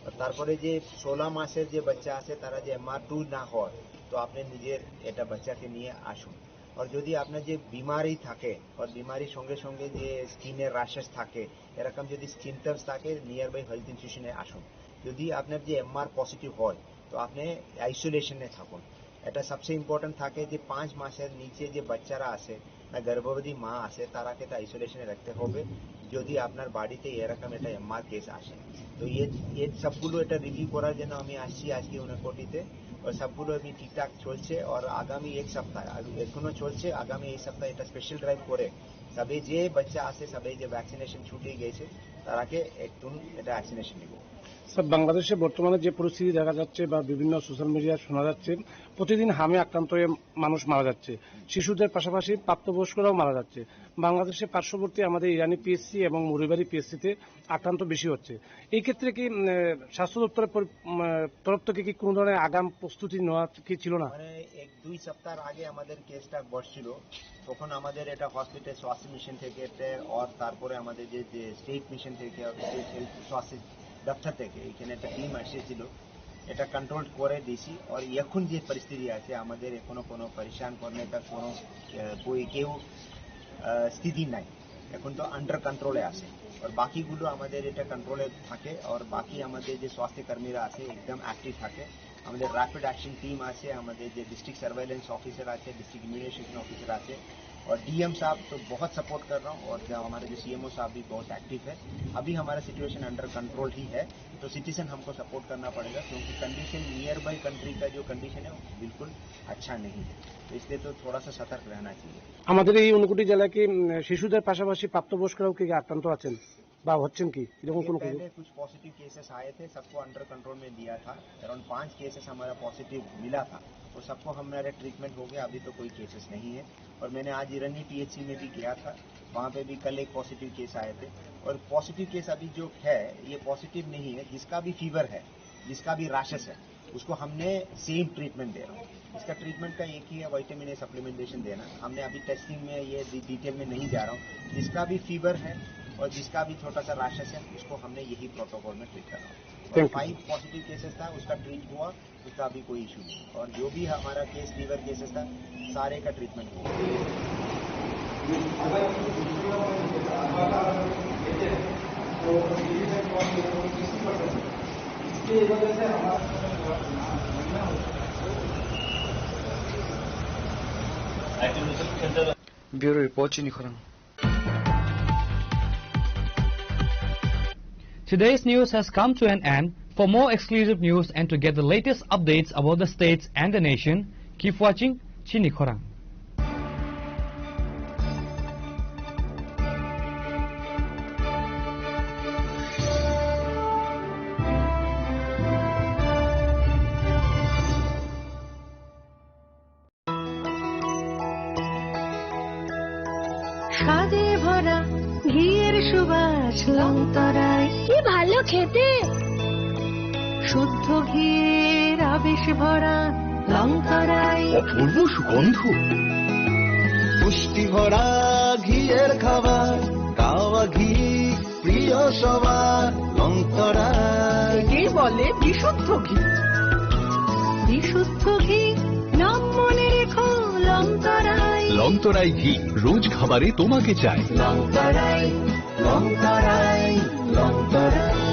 আর তারপরে যে ষোলো মাসের যে বাচ্চা আছে, তারা যে এমআর টু না হয়, তো আপনি নিজের এটা বাচ্চাকে নিয়ে আসুন। আর যদি আপনার যে বিমারি থাকে, আর বিমারির সঙ্গে সঙ্গে যে স্কিনের র্যাশেস থাকে, এরকম যদি সিমটমস থাকে, নিয়ার বাই হেলথ ইনস্টিটিউশনে আসুন। যদি আপনার যে এমআর পজিটিভ হয়, তো আপনি আইসোলেশনে থাকুন। এটা সবচেয়ে ইম্পর্টেন্ট থাকে যে পাঁচ মাসের নিচে যে বাচ্চারা আছে, না গর্ভবতী মা আছে, তারাকে তো আইসোলেশনে রাখতে হবে যদি আপনার বাড়িতে এরকম একটা এমআর কেস আসে। তো এই, এই সবগুলো এটা রিভিউ করার জন্য আমি আসছি আজকে ঊনকোটিতে। আর সবগুলো আমি ঠিকঠাক চলছে, আর আগামী এক সপ্তাহ, আর এখনো চলছে, আগামী এক সপ্তাহ এটা স্পেশাল ড্রাইভ করে সবে যে বাচ্চা আছে, সবে যে ভ্যাকসিনেশন ছুটে গেছে, তারাকে একদম এটা ভ্যাকসিনেশন দিব। স্যার, বাংলাদেশে বর্তমানে যে পরিস্থিতি দেখা যাচ্ছে বা বিভিন্ন সোশ্যাল মিডিয়ায় শোনা যাচ্ছে, প্রতিদিন হামে আক্রান্ত হয়ে মানুষ মারা যাচ্ছে, শিশুদের পাশাপাশি প্রাপ্তবয়স্করাও মারা যাচ্ছে। বাংলাদেশের পার্শ্ববর্তী আমাদের ইরানি পিএসসি এবং মরিবাড়ি পিএসসিতে আক্রান্ত বেশি হচ্ছে। এই ক্ষেত্রে কি, উম, আহ, স্বাস্থ্য দপ্তরের পরি-, উম, আহ, তরফ থেকে কি কোনো ধরনের আগাম প্রস্তুতি নেওয়া কি ছিল না? মানে, এক দুই সপ্তাহ আগে আমাদের কেসটা বসছিল, তখন আমাদের এটা হসপিটাল স্বাস্থ্য মিশন থেকে একটা, আর তারপরে আমাদের যে, যে স্টেট মিশন থেকে, স্টেট হেলথ স্বাস্থ্য দপ্তর থেকে এখানে একটা টিম এসেছিল, এটা কন্ট্রোল করে দিয়েছি। আর এখন যে পরিস্থিতি আছে, আমাদের এখনো কোনো পরেশান করনে কা কোনো, আহ, কই কেউ, আহ, স্থিতি নাই। এখন তো আন্ডার কন্ট্রোলে আছে। আর বাকিগুলো আমাদের এটা কন্ট্রোলে থাকে, আর বাকি আমাদের যে স্বাস্থ্যকর্মীরা আছে একদম অ্যাক্টিভ থাকে। আমাদের র‍্যাপিড অ্যাকশন টিম আছে, আমাদের যে ডিস্ট্রিক্ট সার্ভেইলেন্স অফিসার আছে, ডিস্ট্রিক্ট ইমিউনাইজেশন অফিসার আছে, আর ডিএম সাহেব তো বহুত সাপোর্ট কর रहा हूँ, और जो हमारे जो सीएमओ साहब भी बहुत एक्टिव है। अभी हमारा सिचुएशन अंडर कंट्रोल ही है, तो सिटीजन हमको सपोर्ट करना पड़ेगा, क्योंकि कंडीशन नियर बाय कंट्री का जो कंडीशन है, वो बिल्कुल अच्छा नहीं है, तो इसलिए तो थोड़ा सा सतर्क रहना चाहिए। আমাদের এই ঊনকোটি জেলায় কি, উম, শিশুদের পাশাপাশি প্রাপ্তবয়স্করাও কি আক্রান্ত আছেন বা হচ্ছেন কি, এরকম ये কোনো খবর? पहले कुछ पॉजिटिव केसेस आए थे, सबको अंडर कंट्रोल में लिया था। अराउंड पांच केसेस हमारा पॉजिटिव मिला था, वो सबको हमारा ट्रीटमेंट हो गया, अभी तो कोई केसेस नहीं है। और मैंने आज इरनी पीएचसी में भी गया था, वहाँ पे भी कल एक पॉजिटिव केस आए थे। और पॉजिटिव केस अभी जो है, ये पॉजिटिव नहीं है, जिसका भी फीवर है, जिसका भी रैशेस है, उसको हमने सेम ट्रीटमेंट दे रहा हूँ। इसका ट्रीटमेंट का एक ही है, विटामिन ए सप्लीमेंटेशन देना। हमने अभी टेस्टिंग में ये डि-, डिटेल में नहीं जा रहा हूँ। जिसका भी फीवर है और जिसका भी छोटा सा रैशेस है, उसको हमने यही प्रोटोकॉल में ट्रीट कर रहा हूँ। और thank you. Five positive cases था, उसका ट्रीट हुआ, उसका अभी कोई इशू नहीं। और जो भी हमारा केस, फीवर केसेस था, सारे का ट्रीटमेंट हुआ। Bureau report, Chini Khorang. Today's news has come to an end. For more exclusive news and to get the latest updates about the states and the nation, keep watching Chini Khorang. স্বাদে ভরা ঘিয়ের সুবাস লংতরাই। কি ভালো খেতে! শুদ্ধ ঘিয়ের আবেশ ভরা লংতরাই। অপূর্ব সুগন্ধ। পুষ্টি ভরা ঘিয়ের খাবার, গাওয়া ঘি প্রিয় সবার লংতরাই। একেই বলে বিশুদ্ধ ঘি। বিশুদ্ধ ঘি, নাম মনে রেখো, লংতরাই। লংতরাই ঘি, রোজ খাবারে তোমাকে চাই। লংতরাই, লংতরাই, লংতরাই।